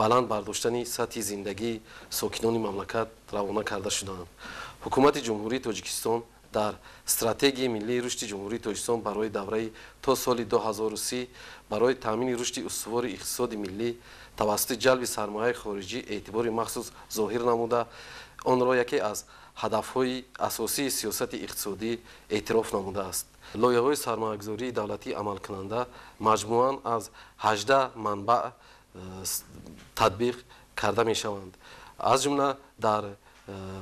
S14: баланд бардоштани сатҳи зиндагии сокинони мамлакат равона карда шудаанд. Ҳукумати Ҷумҳурии Тоҷикистон дар стратегияи миллии рушди Ҷумҳурии Тоҷикистон барои давраи то соли 2030 барои таъмини рушди устувори иқтисоди миллӣ тавассути ҷалби сармояи хориҷӣ эътибори махсус зоҳир намуда, онро яке аз ҳадафҳои асосии сиёсати иқтисодӣ эътироф намудааст. Лоиҳаҳои сармоягузории давлатӣ амалкунанда маҷмӯан аз 18 манбаъ татбиқ карда мешаванд. Аз ҷумла дар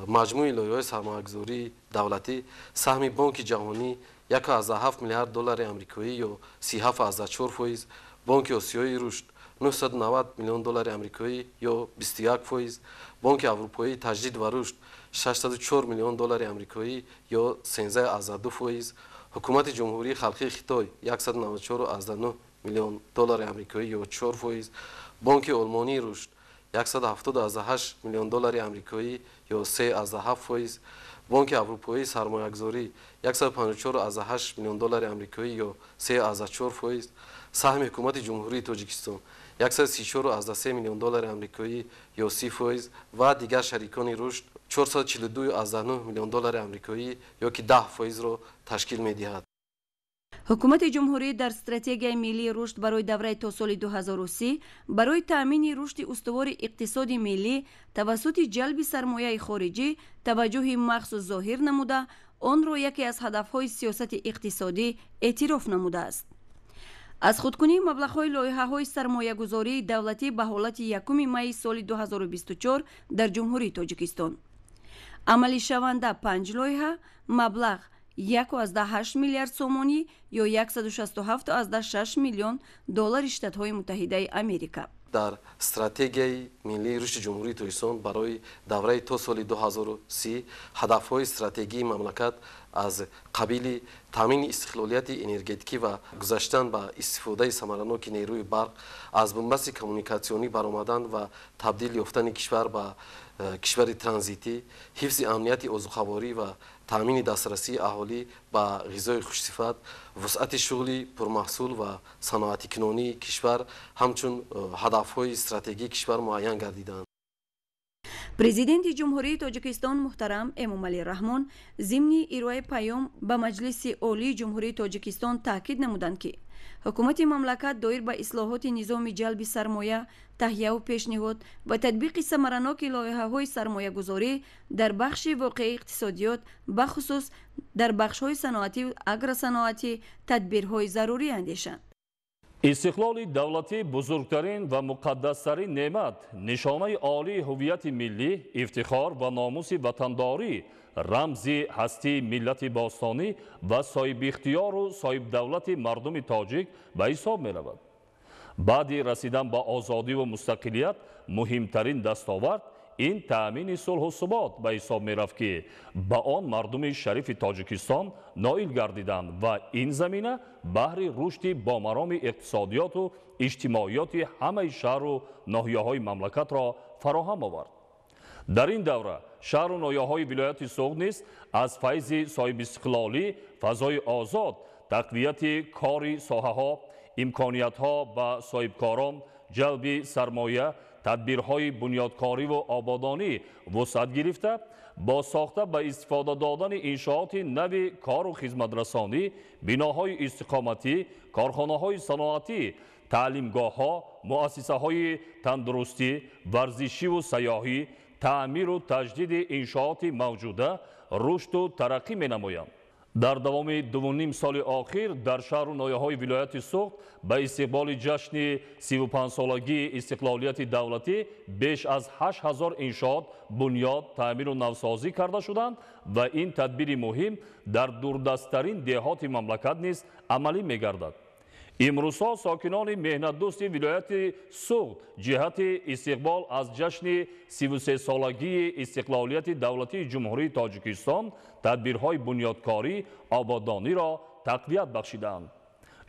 S14: маҷмӯи лоиҳаҳои сармоягузории давлатӣ саҳми Бонки Ҷаҳонӣ 1,7 миллиард доллари амрикоӣ ё 37,4%, Бонки Осиёии рушд 990 миллион доллари амрикоӣ ё 21%, Бонки Аврупоии таҷдид ва рушд 604 миллион доллари амрикоӣ ё 13,2%, Ҳукумати Ҷумҳурии Халқии Хитой 194,9 миллион доллари амрикоӣ ё 4%, Бонки Олмонии рушд 178 миллион доллари амрикоӣ ё 3,7%, Бонки Аврупоии сармоягузорӣ 154,8 миллион доллари амрикоӣ ё 3,4%, саҳми Ҳукумати Ҷумҳурии Тоҷикистон 134,3 миллион доллари амрикоӣ ё 30% ва дигар шарикони рушд 442,9 миллион доллари амрикоӣ ё ки 10%-ро ташкил медиҳад.
S13: Ҳукумати ҷумҳурӣ дар стратегияи миллии рушд барои давраи то соли 2030 барои таъмини рушди устувори иқтисоди миллӣ тавассути ҷалби сармояи хориҷӣ таваҷҷӯҳи махсус зоҳир намуда, онро яке аз ҳадафҳои сиёсати иқтисодӣ эътироф намудааст. Аз худкунии маблағҳои лоиҳаҳои сармоягузории давлатӣ ба ҳолати 1 майи соли 2024 дар Ҷумҳурии Тоҷикистон амалишаванда 5 лоиҳа, маблағ 1,8 миллиард сомонӣ ё 167,6 миллион доллари Штатҳои Муттаҳидаи Америка.
S14: Дар стратегияи миллии рушди Ҷумҳурии Тоҷикистон барои давраи то соли 2030 ҳадафҳои стратегии мамлакат аз қабили таъмини истиқлолияти энергетикӣ ва гузаштан ба истифодаи самараноки нерӯи барқ, аз бунбасти коммуникатсионӣ баромадан ва табдил ёфтани кишвар ба кишвари транзитӣ, ҳифзи амнияти озуқаворӣ ва таъмини дастрасии аҳолӣ ба ғизои хушсифат, вусъати шуғли пурмаҳсул ва саноатикунонии кишвар ҳамчун ҳадафҳои стратегии кишвар муайян гардиданд.
S13: Президенти Ҷумҳурии Тоҷикистон муҳтарам Эмомалӣ Раҳмон зимни ироаи паём ба Маҷлиси Олии Ҷумҳурии Тоҷикистон таъкид намуданд, ки ҳукумати мамлакат доир ба ислоҳоти низоми ҷалби сармоя, таҳияву пешниҳод ва татбиқи самараноки лоиҳаҳои сармоягузорӣ дар бахши воқеии иқтисодиёт, бахусус дар бахшҳои саноативу агросаноатӣ тадбирҳои зарурӣ андешанд.
S1: Истиқлоли давлатӣ бузургтарин ва муқаддастарин неъмат, нишонаи олии ҳуввияти миллӣ, ифтихор ва номуси ватандорӣ, рамзи ҳастии миллати бостонӣ ва соҳибихтиёру соҳибдавлати мардуми тоҷик ба ҳисоб меравад. Баъди расидан ба озодиву мустақилият муҳимтарин дастовард ин таъмини сулҳу субот ба ҳисоб мерафт, ки ба он мардуми шарифи Тоҷикистон ноил гардиданд ва ин замина баҳри рушди бомароми иқтисодиёту иҷтимоиёти ҳамаи шаҳру ноҳияҳои мамлакатро фароҳам овард. Дар ин давра шаҳру ноҳияҳои вилояти Суғд низ аз файзи соҳибистиқлолӣ, фазои озод, тақвияти кори соҳаҳо, имкониятҳо ба соҳибкорон, ҷалби сармоя, тадбирҳои бунёдкориву ободонӣ вусъат гирифта, бо сохта ба истифода додани иншооти нави кору хизматрасонӣ, биноҳои истиқоматӣ, корхонаҳои саноатӣ, таълимгоҳҳо, муассисаҳои тандурустӣ, варзишиву сайёҳӣ, таъмиру таҷдиди иншооти мавҷуда рушду тараққӣ менамоянд. Дар давоми 2,5 соли охир дар шаҳру ноҳияҳои вилояти Суғд ба истиқболи ҷашни 35-солагии истиқлолияти давлатӣ беш аз 8000 иншоот бунёд, таъмиру навсозӣ карда шуданд ва ин тадбири муҳим дар дурдасттарин деҳоти мамлакат низ амалӣ мегардад. Имрӯзҳо сокинони меҳнатдӯсти вилояти Суғд ҷиҳати истиқбол аз ҷашни 33-солагии истиқлолияти давлатии Ҷумҳурии Тоҷикистон тадбирҳои бунёдкорӣ, ободониро тақвият бахшидаанд.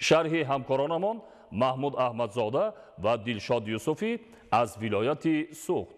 S1: Шарҳи ҳамкоронамон Маҳмуд Аҳмадзода ва Дилшод Юсуфӣ аз вилояти Суғд.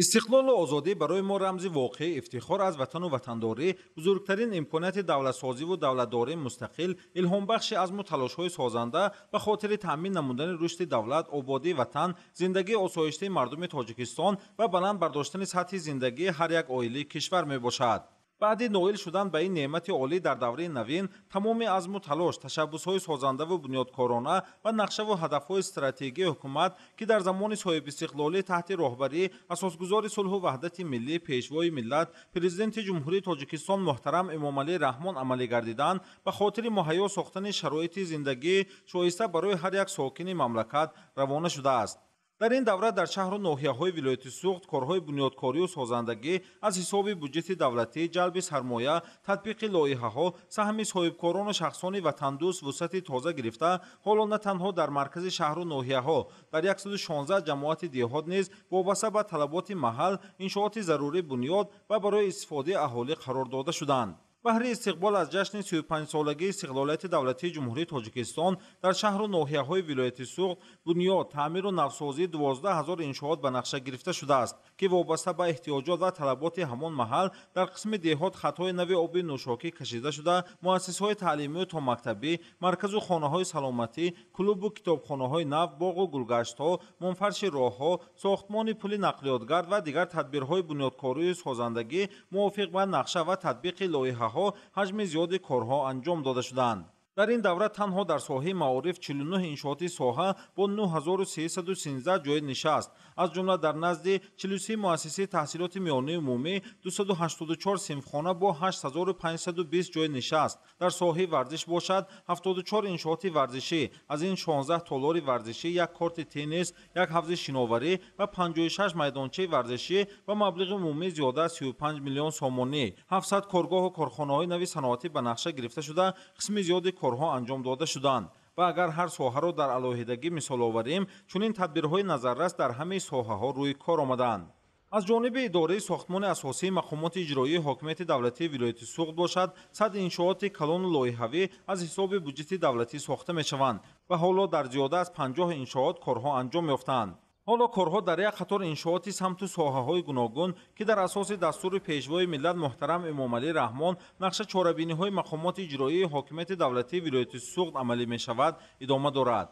S15: Истиқлолу озодӣ барои мо рамзи воқеии ифтихор аз ватану ватандорӣ, бузургтарин имконияти давлатсозиву давлатдории мустақил, илҳомбахши азму талошҳои созанда ба хотири таъмин намудани рушди давлат, ободии ватан, зиндагии осоиштаи мардуми Тоҷикистон ва баланд бардоштани сатҳи зиндагии ҳар як оилаи кишвар мебошад. Баъди ноил шудан ба ин неъмати олӣ дар давраи навин тамоми азму талош, ташаббусҳои созандаву бунёдкорона ва нақшаву ҳадафҳои стратегии ҳукумат, ки дар замони соҳибистиқлолӣ таҳти роҳбарии асосгузори сулҳу ваҳдати миллӣ, Пешвои миллат, Президенти Ҷумҳурии Тоҷикистон муҳтарам Эмомалӣ Раҳмон амалӣ гардиданд, ба хотири муҳайё сохтани шароити зиндагии шоиста барои ҳар як сокини мамлакат равона шудааст. Дар ин давра дар шаҳру ноҳияҳои вилояти Суғд корҳои бунёдкорию созандагӣ аз ҳисоби буҷети давлатӣ, ҷалби сармоя, татбиқи лоиҳаҳо, саҳми соҳибкорону шахсони ватандӯст вусъати тоза гирифта, ҳоло на танҳо дар маркази шаҳру ноҳияҳо, дар 116 ҷамоати деҳот низ вобаста ба талаботи маҳал иншооти зарурӣ бунёд ва барои истифодаи аҳолӣ қарор дода шуданд. Баҳри истиқбол аз ҷашни 35-солагии истиқлолияти давлатии Ҷумҳурии Тоҷикистон дар шаҳру ноҳияҳои вилояти Суғд бунёд, таъмиру навсозии 12 000 иншоот ба нақша гирифта шудааст, ки вобаста ба эҳтиёҷот ва талаботи ҳамон маҳал дар қисми деҳот хатҳои нави оби нӯшокӣ кашида шуда, муассисаҳои таълимию томактабӣ, марказу хонаҳои саломатӣ, клубу китобхонаҳои нав, боғу гулгаштҳо, мунфарши роҳҳо, сохтмони пули нақлиётгард ва дигар тадбирҳои бунёдкорию созандагӣ мувофиқ ба нақша ва татбиқи лоиҳаҳо ҳаҷми зиёди корҳо анҷом дода шуданд. Дар ин давра танҳо дар соҳаи маориф 49 иншооти соҳа бо 9313 ҷои нишаст, аз ҷумла дар назди 43 муассисаи таҳсилоти миёнаи умумӣ 284 синфхона бо 8520 ҷои нишаст. Дар соҳаи варзиш бошад 74 иншооти варзишӣ, аз ин 16 толори варзишӣ, як корти теннис, як ҳавзи шиноварӣ ва 56 майдончаи варзишӣ ба маблиғи умумӣ зиёда аз 35 миллион сомонӣ, 700 коргоҳу корхонаҳои нави саноатӣ ба нақша гирифта шуда, қисми зиёди корҳо анҷом дода шуданд. Ва агар ҳар соҳаро дар алоҳидагӣ мисол оварем, чунин тадбирҳои назаррас дар ҳамаи соҳаҳо рӯи кор омаданд. Аз ҷониби идораи сохтмони асосии мақомоти иҷроии ҳокимияти давлатии вилояти Суғд бошад, 100 иншооти калону лоиҳавӣ аз ҳисоби буҷети давлатӣ сохта мешаванд ва ҳоло дар зиёда аз 50 иншоот корҳо анҷом ёфтаанд. Ҳоло корҳо дар як қатор иншооти самту соҳаҳои гуногун, ки дар асоси дастури Пешвои миллат муҳтарам Эмомалӣ Раҳмон нақша чорабиниҳои мақомоти иҷроии ҳокимияти давлатии вилояти Суғд амалӣ мешавад, идома дорад.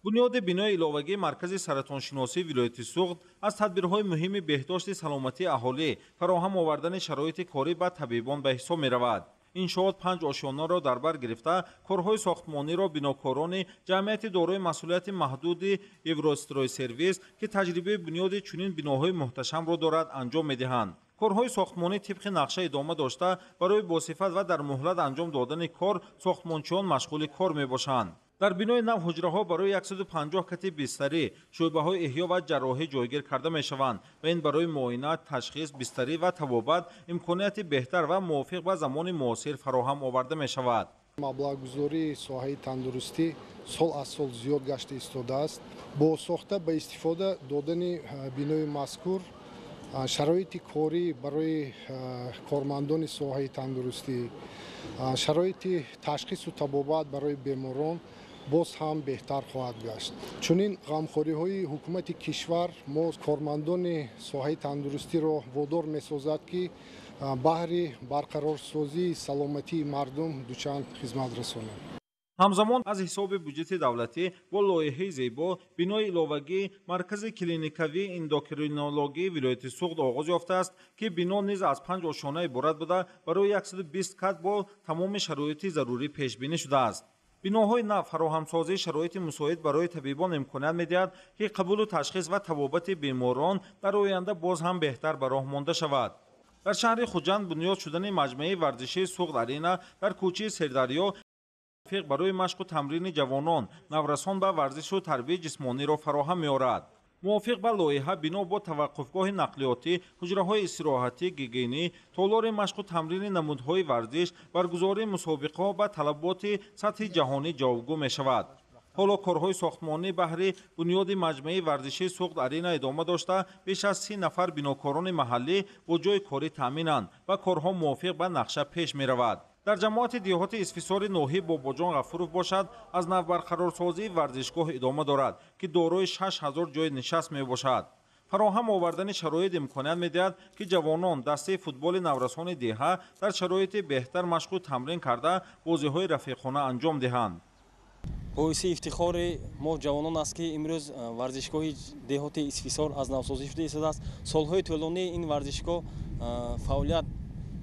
S15: Бунёди бинои иловагии маркази саратоншиносии вилояти Суғд аз тадбирҳои муҳими беҳдошти саломатии аҳолӣ, фароҳам овардани шароити корӣ ба табибон ба ҳисоб меравад. Иншоот 5 ошёнаро дар бар гирифта, корҳои сохтмониро бинокорони ҷамъияти дорои масъулияти маҳдуди Евростройсервис, ки таҷрибаи бунёди чунин биноҳои муҳташамро дорад, анҷом медиҳанд. Корҳои сохтмонӣ тибқи нақша идома дошта, барои босифат ва дар муҳлат анҷом додани кор сохтмончиён машғули кор мебошанд. Дар бинои нав ҳуҷраҳо барои 150 кати бистарӣ, шӯъбаҳои эҳё ва ҷарроҳӣ ҷойгир карда мешаванд ва ин барои муоина, ташхис, бистарӣ ва табобат имконияти беҳтар ва мувофиқ ба замони муосир фароҳам оварда мешавад.
S16: Маблағгузории соҳаи тандурустӣ сол аз сол зиёд гашта истодааст. Бо сохта ба истифода додани бинои мазкур шароити корӣ барои кормандони соҳаи тандурустӣ, шароити ташхису табобат барои беморон боз ҳам беҳтар хоҳад гашт. Чунин ғамхориҳои ҳукумати кишвар мо кормандони соҳаи тандурустиро водор месозад, ки баҳри барқарорсозии саломатии мардум дучанд хизмат расонанд.
S15: Ҳамзамон аз ҳисоби буҷети давлатӣ бо лоиҳаи зебо бинои иловагии маркази клиникавии эндокринологии вилояти Суғд оғоз ёфтааст, ки бино низ аз 5 ошёна иборат буда, барои 120 кат бо тамоми шароити зарурӣ пешбинӣ шудааст. Биноҳои нав фароҳамсозии шароити мусоид барои табибон имконият медиҳад, ки қабулу ташхис ва табобати беморон дар оянда боз ҳам беҳтар ба роҳ монда шавад. Дар шаҳри Хуҷанд бунёд шудани маҷмӯаи варзишии Суғд Арена дар кӯчаи Сердарё барои машқу тамрини ҷавонон, наврасон ба варзишу тарбияи ҷисмониро фароҳам меорад. Мувофиқ ба лоиҳа бино бо таваққуфгоҳи нақлиётӣ, ҳуҷраҳои истироҳатӣ, гигиенӣ, толори машқу тамрини намудҳои варзиш, баргузории мусобиқаҳо ба талаботи сатҳи ҷаҳонӣ ҷавобгӯ мешавад. Ҳоло корҳои сохтмонӣ баҳри бунёди маҷмӯаи варзишии Суғд Арена идома дошта, беш аз 30 нафар бинокорони маҳаллӣ бо ҷойи корӣ таъминанд ва корҳо мувофиқ ба нақша пеш меравад. Дар ҷамоати деҳоти Исфисори ноҳияи Бобоҷон Ғафуров бошад, аз навбарқарорсозии варзишгоҳ идома дорад, ки дорои 6000 ҷои нишаст мебошад. Фароҳам овардани шароит имконият медиҳад, ки ҷавонон дастаи футболи наврасони деҳа дар шароити беҳтар машқу тамрин карда бозиҳои рафиқона анҷом диҳанд.
S17: Боиси ифтихори мо ҷавонон аст, ки имрӯз варзишгоҳи деҳоти Исфисор аз навсозӣ шуда истодааст. Солҳои тӯлонии ин варзишгоҳ фаъолият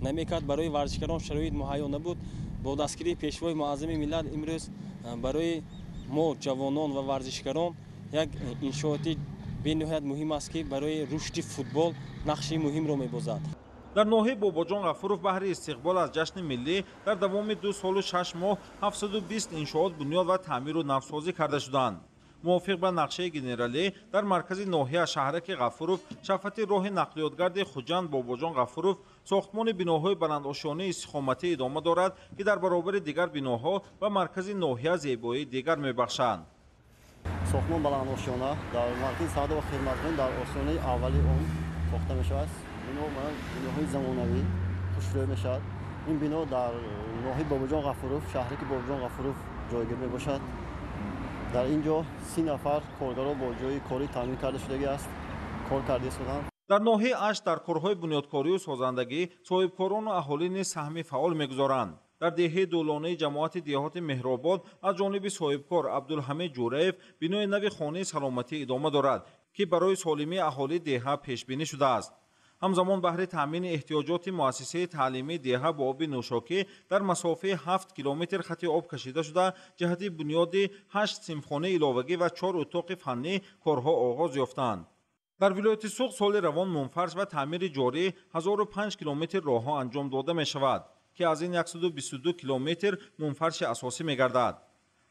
S17: намекард, барои варзишгарон шароит муҳайё набуд. Бо дастгирии Пешвои муаззами миллат имрӯз барои мо ҷавонон ва варзишгарон як иншооти бениҳоят муҳим аст, ки барои рушди футбол нақши муҳимро мебозад.
S15: Дар ноҳияи Бобоҷон Ғафуров баҳри истиқбол аз ҷашни миллӣ дар давоми 2 солу 6 моҳ 720 иншоот бунёд ва таъмиру навсозӣ карда шуданд. Мувофиқ ба нақшаи генералӣ дар маркази ноҳия шаҳраки Ғафуров шафати роҳи нақлиётгарди Хуҷанд Бобоҷон Ғафуров сохтмони биноҳои баландошёнаи истиқоматӣ идома дорад, ки дар баробари дигар биноҳо ба маркази ноҳия зебоии дигар мебахшанд.
S18: Сохтмон баландошёна дар маркази савдо ва хидматрасонӣ дар ошёнаи аввали он сохта мешавад. Бино биноҳои замонавӣ хушрӯй мешавад. Ин бино дар ноҳияи Бобоҷон Ғафуров, шаҳраки Бобоҷон Ғафуров ҷойгир мебошад. Дар ин ҷо 30 нафар коргаро бо ҷои корӣ таъмин карда шудагӣ аст, кор карда истоданд.
S15: Дар ноҳияи Ашт дар корҳои бунёдкорию созандагӣ соҳибкорону аҳолӣ низ саҳми фаъол мегузоранд. Дар деҳаи Дулонаи ҷамоати деҳоти Меҳробод аз ҷониби соҳибкор Абдулҳамид Ҷураев бинои нави хонаи саломатӣ идома дорад, ки барои солимии аҳолии деҳа пешбинӣ шудааст. Ҳамзамон баҳри таъмини эҳтиёҷоти муассисаи таълимии деҳа бо оби нӯшокӣ дар масофаи 7 километр хати об кашида шуда, ҷиҳати бунёди 8 синфхонаи иловагӣ ва 4 утоқи фаннӣ корҳо оғоз ёфтанд. Дар вилояти Суғд соли равон мунфарш ва таъмири ҷорӣ 1005 километр роҳҳо анҷом дода мешавад, ки аз ин 122 километр мунфарши асосӣ мегардад.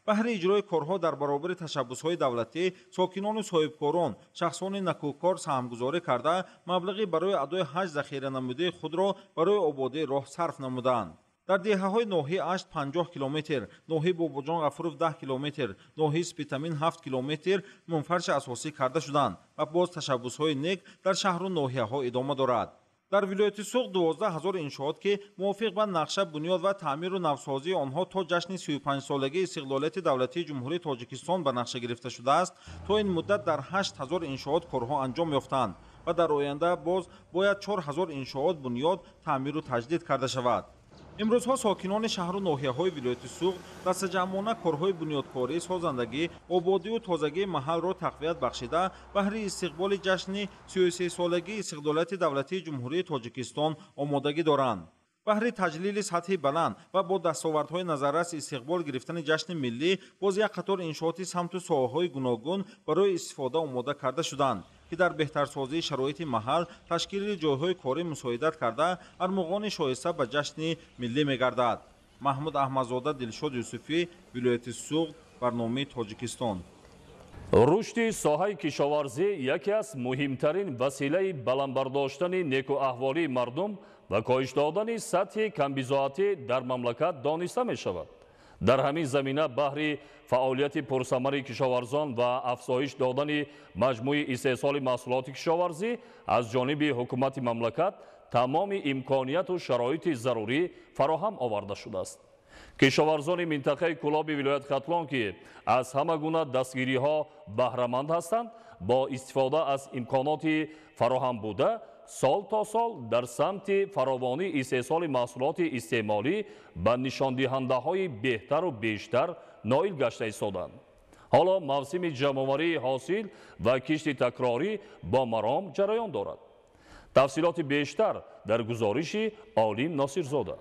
S15: Баҳри иҷрои корҳо дар баробари ташаббусҳои давлатӣ сокинону соҳибкорон, шахсони накӯкор саҳмгузорӣ карда, маблағи барои адои ҳаҷ захира намудаи худро барои ободии роҳ сарф намуданд. Дар деҳаҳои ноҳияи Ашт 50 километр, ноҳияи Бобоҷон Ғафуров 10 километр, ноҳияи Спитамин 7 километр мунфарши асосӣ карда шуданд ва боз ташаббусҳои нек дар шаҳру ноҳияҳо идома дорад. Дар вилояти Суғд 12 ҳазор иншоот, ки мувофиқ ба нақша бунёд ва таъмиру навсозии онҳо то ҷашни 35-солагии истиқлолияти давлатии Ҷумҳурии Тоҷикистон ба нақша гирифта шудааст, то ин муддат дар 8 ҳазор иншоот корҳо анҷом ёфтанд ва дар оянда боз бояд 4 ҳазор иншоот бунёд, таъмиру таҷдид карда шавад. Имрӯзҳо сокинони шаҳру ноҳияҳои вилояти Суғд дастаҷамъона корҳои бунёдкорӣ, созандагӣ, ободию тозагии маҳалро тақвият бахшида, баҳри истиқболи ҷашни 33-солагии истиқлолияти давлатии Ҷумҳурии Тоҷикистон омодагӣ доранд. Баҳри таҷлили сатҳи баланд ва бо дастовардҳои назаррас истиқбол гирифтани ҷашни миллӣ боз як қатор иншооти самту соҳаҳои гуногун барои истифода омода карда шуданд, ки дар беҳтарсозии шароити маҳал, ташкили ҷойҳои корӣ мусоидат карда, армуғони шоиста ба ҷашни миллӣ мегардад. Маҳмуд Аҳмадзода, Дилшод Юсуфӣ, вилояти Суғд, барномаи Тоҷикистон.
S1: Рушди соҳаи кишоварзӣ яке аз муҳимтарин василаи баландбардоштани некуаҳволии мардум ва коҳиш додани сатҳи камбизоатӣ дар мамлакат дониста мешавад. Дар ҳамин замина баҳри фаъолияти пурсамари кишоварзон ва афзоиш додани маҷмӯи истеҳсоли маҳсулоти кишоварзӣ аз ҷониби ҳукумати мамлакат тамоми имконияту шароити зарурӣ фароҳам оварда шудааст. Кишоварзони минтақаи Кӯлоби вилояти Хатлон, ки аз ҳама гуна дастгириҳо баҳраманд ҳастанд, бо истифода аз имконоти фароҳам буда сол то сол дар самти фаровонии истеҳсоли маҳсулоти истеъмолӣ ба нишондиҳандаҳои беҳтару бештар ноил гашта истоданд. Ҳоло мавсими ҷамъоварии ҳосил ва кишти такрорӣ бо маром ҷараён дорад. Тафсилоти бештар дар гузориши Олим Носирзода.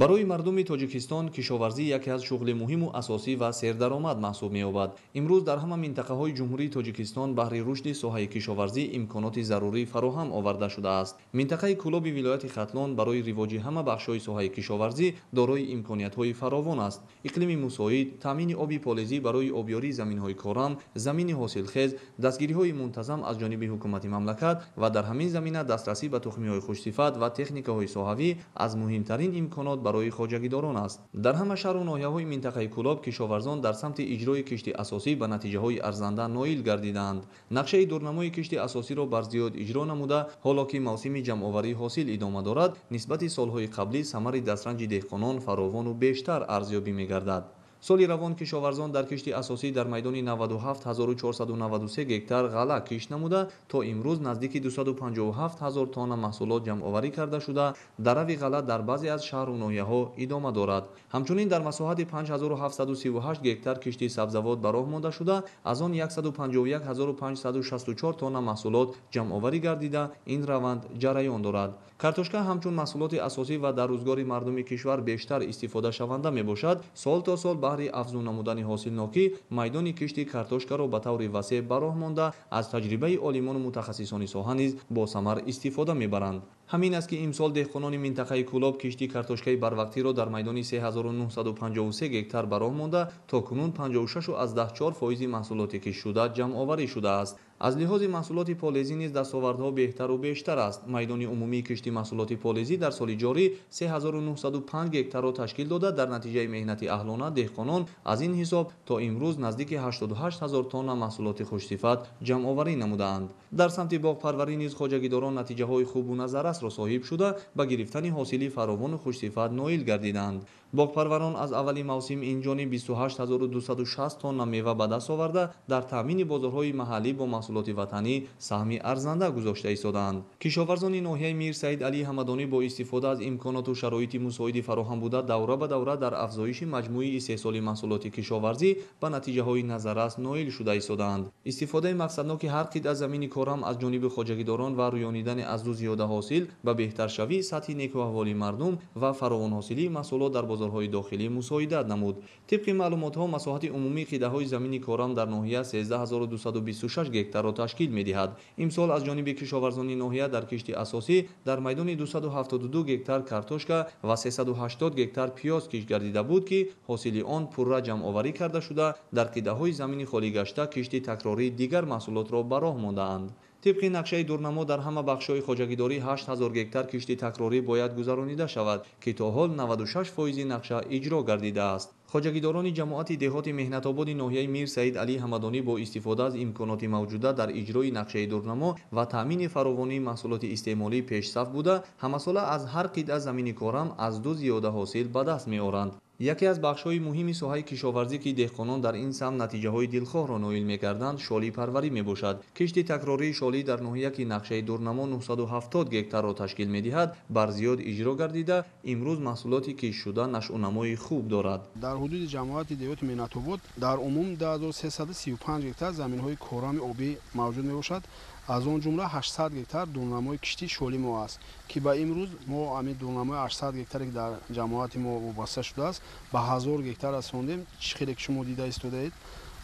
S19: Барои мардуми Тоҷикистон кишоварзӣ яке аз шуғли муҳиму асосӣ ва сердаромад маҳсуб меёбад. Имрӯз дар ҳама минтақаҳои Ҷумҳурии Тоҷикистон баҳри рушди соҳаи кишоварзӣ имконоти зарурӣ фароҳам оварда шудааст. Минтақаи Кӯлоби вилояти Хатлон барои ривоҷи ҳама бахшҳои соҳаи кишоварзӣ дорои имкониятҳои фаровон аст. Иқлими мусоид, таъмини оби полезӣ барои обёрии заминҳои корам, замини ҳосилхез, дастгириҳои мунтазам аз ҷониби ҳукумати мамлакат ва дар ҳамин замина дастрасӣ ба тухмиҳои хушсифат ва техникаҳои соҳавӣ аз муҳимтарин имконот барои хоҷагидорон аст. Дар ҳама шаҳру ноҳияҳои минтақаи Кӯлоб кишоварзон дар самти иҷрои кишти асосӣ ба натиҷаҳои арзанда ноил гардидаанд. Нақшаи дурнамои кишти асосиро барзиёд иҷро намуда, ҳоло ки мавсими ҷамъоварии ҳосил идома дорад, нисбати солҳои қаблӣ самари дастранҷи деҳқонон фаровону бештар арзёбӣ мегардад. Соли равон кишоварзон дар кишти асосӣ дар майдони 97 493 гектар ғалла кишт намуда, то имрӯз наздики 257 ҳазор тонна маҳсулот ҷамъоварӣ карда шуда, дарави ғалла дар баъзе аз шаҳру ноҳияҳо идома дорад. Ҳамчунин дар масоҳати 5738 гектар кишти сабзавот ба роҳ монда шуда, аз он 151 564 тонна маҳсулот ҷамъоварӣ гардида, ин раванд ҷараён дорад. Картошка ҳамчун маҳсулоти асосӣ ва дар рӯзгори мардуми кишвар бештар истифодашаванда мебошад. Сол то сол баҳри афзун намудани ҳосилнокӣ майдони кишти картошкаро ба таври васеъ ба роҳ монда, аз таҷрибаи олимону мутахассисони соҳа низ босамар истифода мебаранд. Ҳамин аст, ки имсол деҳқонони минтақаи Кӯлоб кишти картошкаи барвақтиро дар майдони 3953 гектар ба роҳ монда, то кунун 56,4 фоизи маҳсулоти киштшуда ҷамъоварӣ шудааст. Аз лиҳози маҳсулоти полезӣ низ дастовардҳо беҳтару бештар аст. Майдони умумии кишти маҳсулоти полезӣ дар соли ҷорӣ 3905 гектарро ташкил дода, дар натиҷаи меҳнати аҳлона деҳқонон аз ин ҳисоб то имрӯз наздики 88 ҳазор тонна маҳсулоти хушсифат ҷамъоварӣ намудаанд. Дар самти боғпарварӣ низ хоҷагидорон натиҷаҳои хубу назаррасро соҳиб шуда, ба гирифтани ҳосили фаровону хушсифат ноил гардиданд. Боғпарварон аз аввали мавсим инҷониб 28 260 тонна мева ба даст оварда, дар таъмини бозорҳои маҳаллӣ бо маҳсулоти ватанӣ саҳми арзанда гузошта истодаанд. Кишоварзони ноҳияи Мир Саид Алӣ Ҳамадонӣ бо истифода аз имконоту шароити мусоиди фароҳам буда, давра ба давра дар афзоиши маҷмӯии истеҳсоли маҳсулоти кишоварзӣ ба натиҷаҳои назаррас ноил шуда истодаанд. Истифодаи мақсадноки ҳар қитъа замини корам аз ҷониби хоҷагидорон ва рӯёнидани аз ду зиёда ҳосил ба беҳтаршавии сатҳи некуаҳволии мардум ва фаровонҳосилии маҳсулот дар бозорҳои дохилӣ мусоидат намуд. Тибқи маълумотҳо, масоҳати умумии қитъаҳои замини корам дар ноҳия 13 226 гектарро ташкил медиҳад. Имсол аз ҷониби кишоварзони ноҳия дар кишти асосӣ дар майдони 272 гектар картошка ва 380 гектар пиёз кишт гардида буд, ки ҳосили он пурра ҷамъоварӣ карда шуда, дар қитъаҳои замини холигашта кишти такрории дигар маҳсулотро ба роҳ мондаанд. Тибқи нақшаи дурнамо, дар ҳама бахшҳои хоҷагидорӣ 8000 гектар кишти такрорӣ бояд гузаронида шавад, ки то ҳол 96 фоизи нақша иҷро гардидааст. Хоҷагидорони ҷамоати деҳоти Меҳнатободи ноҳияи Мир Саид Алӣ Ҳамадонӣ бо истифода аз имконоти мавҷуда дар иҷрои нақшаи дурнамо ва таъмини фаровонии маҳсулоти истеъмолӣ пешсаф буда, ҳамасола аз ҳар қитъа замини корам аз ду зиёда ҳосил ба даст меоранд. Яке аз бахшҳои муҳими соҳаи кишоварзӣ, ки деҳқонон дар ин самт натиҷаҳои дилхоҳро ноил мегарданд, шолипарварӣ мебошад. Кишти такрории шолӣ дар ноҳия, ки нақшаи дурнамо 970 гектарро ташкил медиҳад, барзиёд иҷро гардида, имрӯз маҳсулоти киштшуда нашъунамои хуб дорад.
S20: Дар ҳудуди ҷамоати деҳоти Меҳнатобод дар умум 2335 гектар заминҳои корами обӣ мавҷуд мебошад. Аз он ҷумла 800 гектар дурнамои кишти шоли мо аст, ки ба имрӯз мо ҳамин дурнамои 800 гектаре, ки дар ҷамоати мо вобаста шудааст, ба 1000 гектар расондем. Чӣ хеле ки шумо дида истодаед,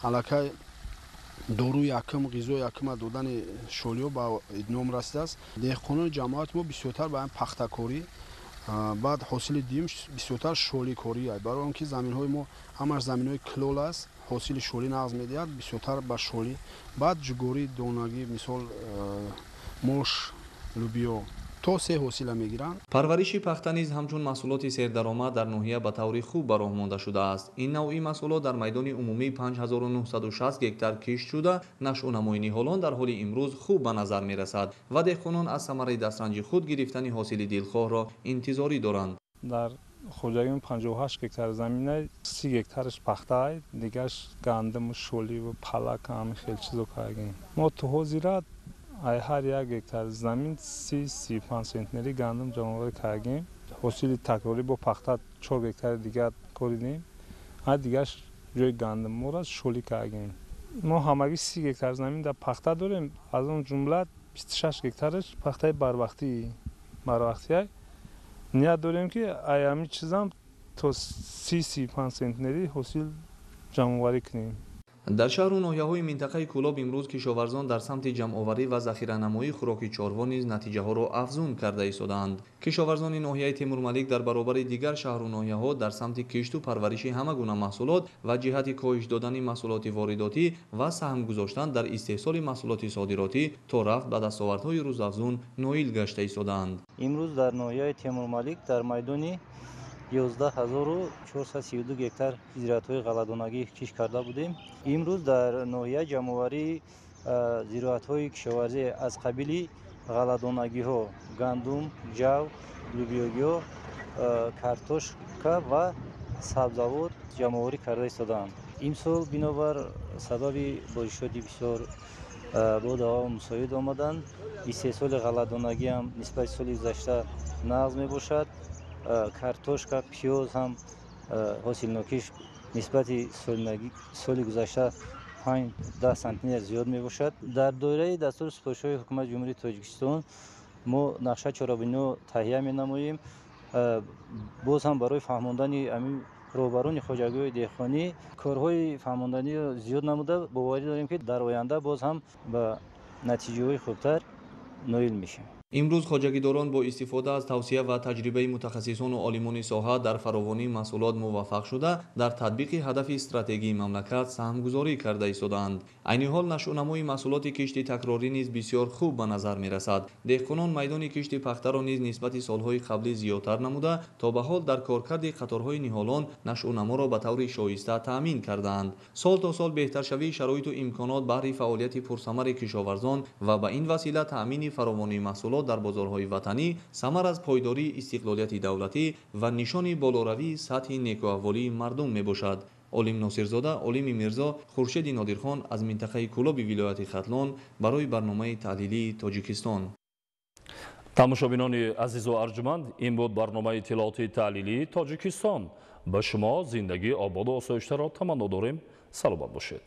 S20: аллакай доруи якум, ғизои якума додани шолиҳо ба итмом расидааст. Деҳқонони ҷамоати мо бисёртар ба ҳамин пахтакорӣ, баъд ҳосили дуюм бисёртар шоликорӣ, барои он ки заминҳои мо ҳамаш заминҳои килол аст, ҳосили шолӣ нағз медиҳад, бисёртар ба шолӣ, баъд ҷугорӣ, донагӣ, мисол мош, лӯбиё, то се ҳосила мегиранд.
S19: Парвариши пахта низ ҳамчун маҳсулоти сердаромад дар ноҳия ба таври хуб ба роҳ монда шудааст. Ин навъи маҳсулот дар майдони умумии 5960 гектар кишт шуда, нашъунамои ниҳолон дар ҳоли имрӯз хуб ба назар мерасад ва деҳқонон аз самараи дастранҷи худ гирифтани ҳосили дилхоҳро интизорӣ доранд.
S21: Дар хоҷагиам 58 гектар замина, 30 гектараш пахтаай, дигараш гандуму шоливу палак, ҳамин хел чизо кардем. Мо то ҳозира ай ҳар як гектар замин 30-35 центнери гандум ҷамъоварӣ кардем. Ҳосили такрорӣ бо пахта 4 гектари дигар коридем, ҳар дигараш ҷои гандуммора шолӣ кардем. Мо ҳамагӣ 30 гектар замин дар пахта дорем, аз он ҷумла 26 гектараш пахтаи барвақтиай. Ният дорем, ки ай ҳамин чизам то 30-35 центнери ҳосил ҷамъоварӣ кунем.
S19: Дар шаҳру ноҳияҳои минтақаи Кӯлоб имрӯз кишоварзон дар самти ҷамъоварӣ ва захиранамоии хӯроки чорво низ натиҷаҳоро афзун карда истодаанд. Кишоварзони ноҳияи Темурмалик дар баробари дигар шаҳру ноҳияҳо дар самти кишту парвариши ҳама гуна маҳсулот ва ҷиҳати коҳиш додани маҳсулоти воридотӣ ва саҳм гузоштан дар истеҳсоли маҳсулоти содиротӣ то рафт ба дастовардҳои рӯзафзун ноил гашта истодаанд.
S22: Имрӯз дар ноҳияи Темурмалик дар майдони 11 432 гектар зироатҳои ғалладонагӣ кишт карда будем. Имрӯз дар ноҳия ҷамъоварии зироатҳои кишоварзӣ аз қабили ғалладонагиҳо: гандум, ҷав, лӯбиёгиҳо, картошка ва сабзавот ҷамъоварӣ карда истодаанд. Имсол бинобар сабаби боришоти бисёр боду ҳаво мусоид омаданд, истеҳсоли ғалладонагиам нисбати соли гузашта нағз мебошад. Картошка, пиёз ҳам ҳосилнокиш нисбати соли гузашта 5-10 сантиметр зиёд мебошад. Дар доираи дастуру супоришҳои Ҳукумати Ҷумҳурии Тоҷикистон мо нақша чорабиниҳо таҳия менамоем. Боз ҳам барои фаҳмондани ҳамин роҳбарони хоҷагиҳои деҳқонӣ корҳои фаҳмонданиро зиёд намуда, боварӣ дорем, ки дар оянда боз ҳам ба натиҷаҳои хубтар ноил мешавем.
S19: Имрӯз хоҷагидорон бо истифода аз тавсия ва таҷрибаи мутахассисону олимони соҳа дар фаровонии маҳсулот муваффақ шуда, дар татбиқи ҳадафи стратегии мамлакат саҳмгузорӣ карда истодаанд. Айни ҳол нашъунамои маҳсулоти кишти такрорӣ низ бисёр хуб ба назар мерасад. Деҳқонон майдони кишти пахтаро низ нисбати солҳои қаблӣ зиёдтар намуда, то ба ҳол дар коркарди қаторҳои ниҳолон нашъунаморо ба таври шоиста таъмин кардаанд. Сол то сол беҳтаршавии шароиту имконот баҳри фаъолияти пурсамари кишоварзон ва ба ин васила таъмини фаровонии маҳсулот дар бозорҳои ватанӣ самар аз пойдории истиқлолияти давлатӣ ва нишони болоравии сатҳи некӯаҳволии мардум мебошад. Олим Носирзода, Олими Мирзо, Хуршеди Нодирхон аз минтақаи Кӯлоби вилояти Хатлон барои барномаи таҳлилии Тоҷикистон.
S1: Тамошобинони азизу арҷуманд, ин буд барномаи иттилоотии таҳлилии Тоҷикистон. Ба шумо зиндагии ободу осоиштаро таманно дорем. Саломат бошед.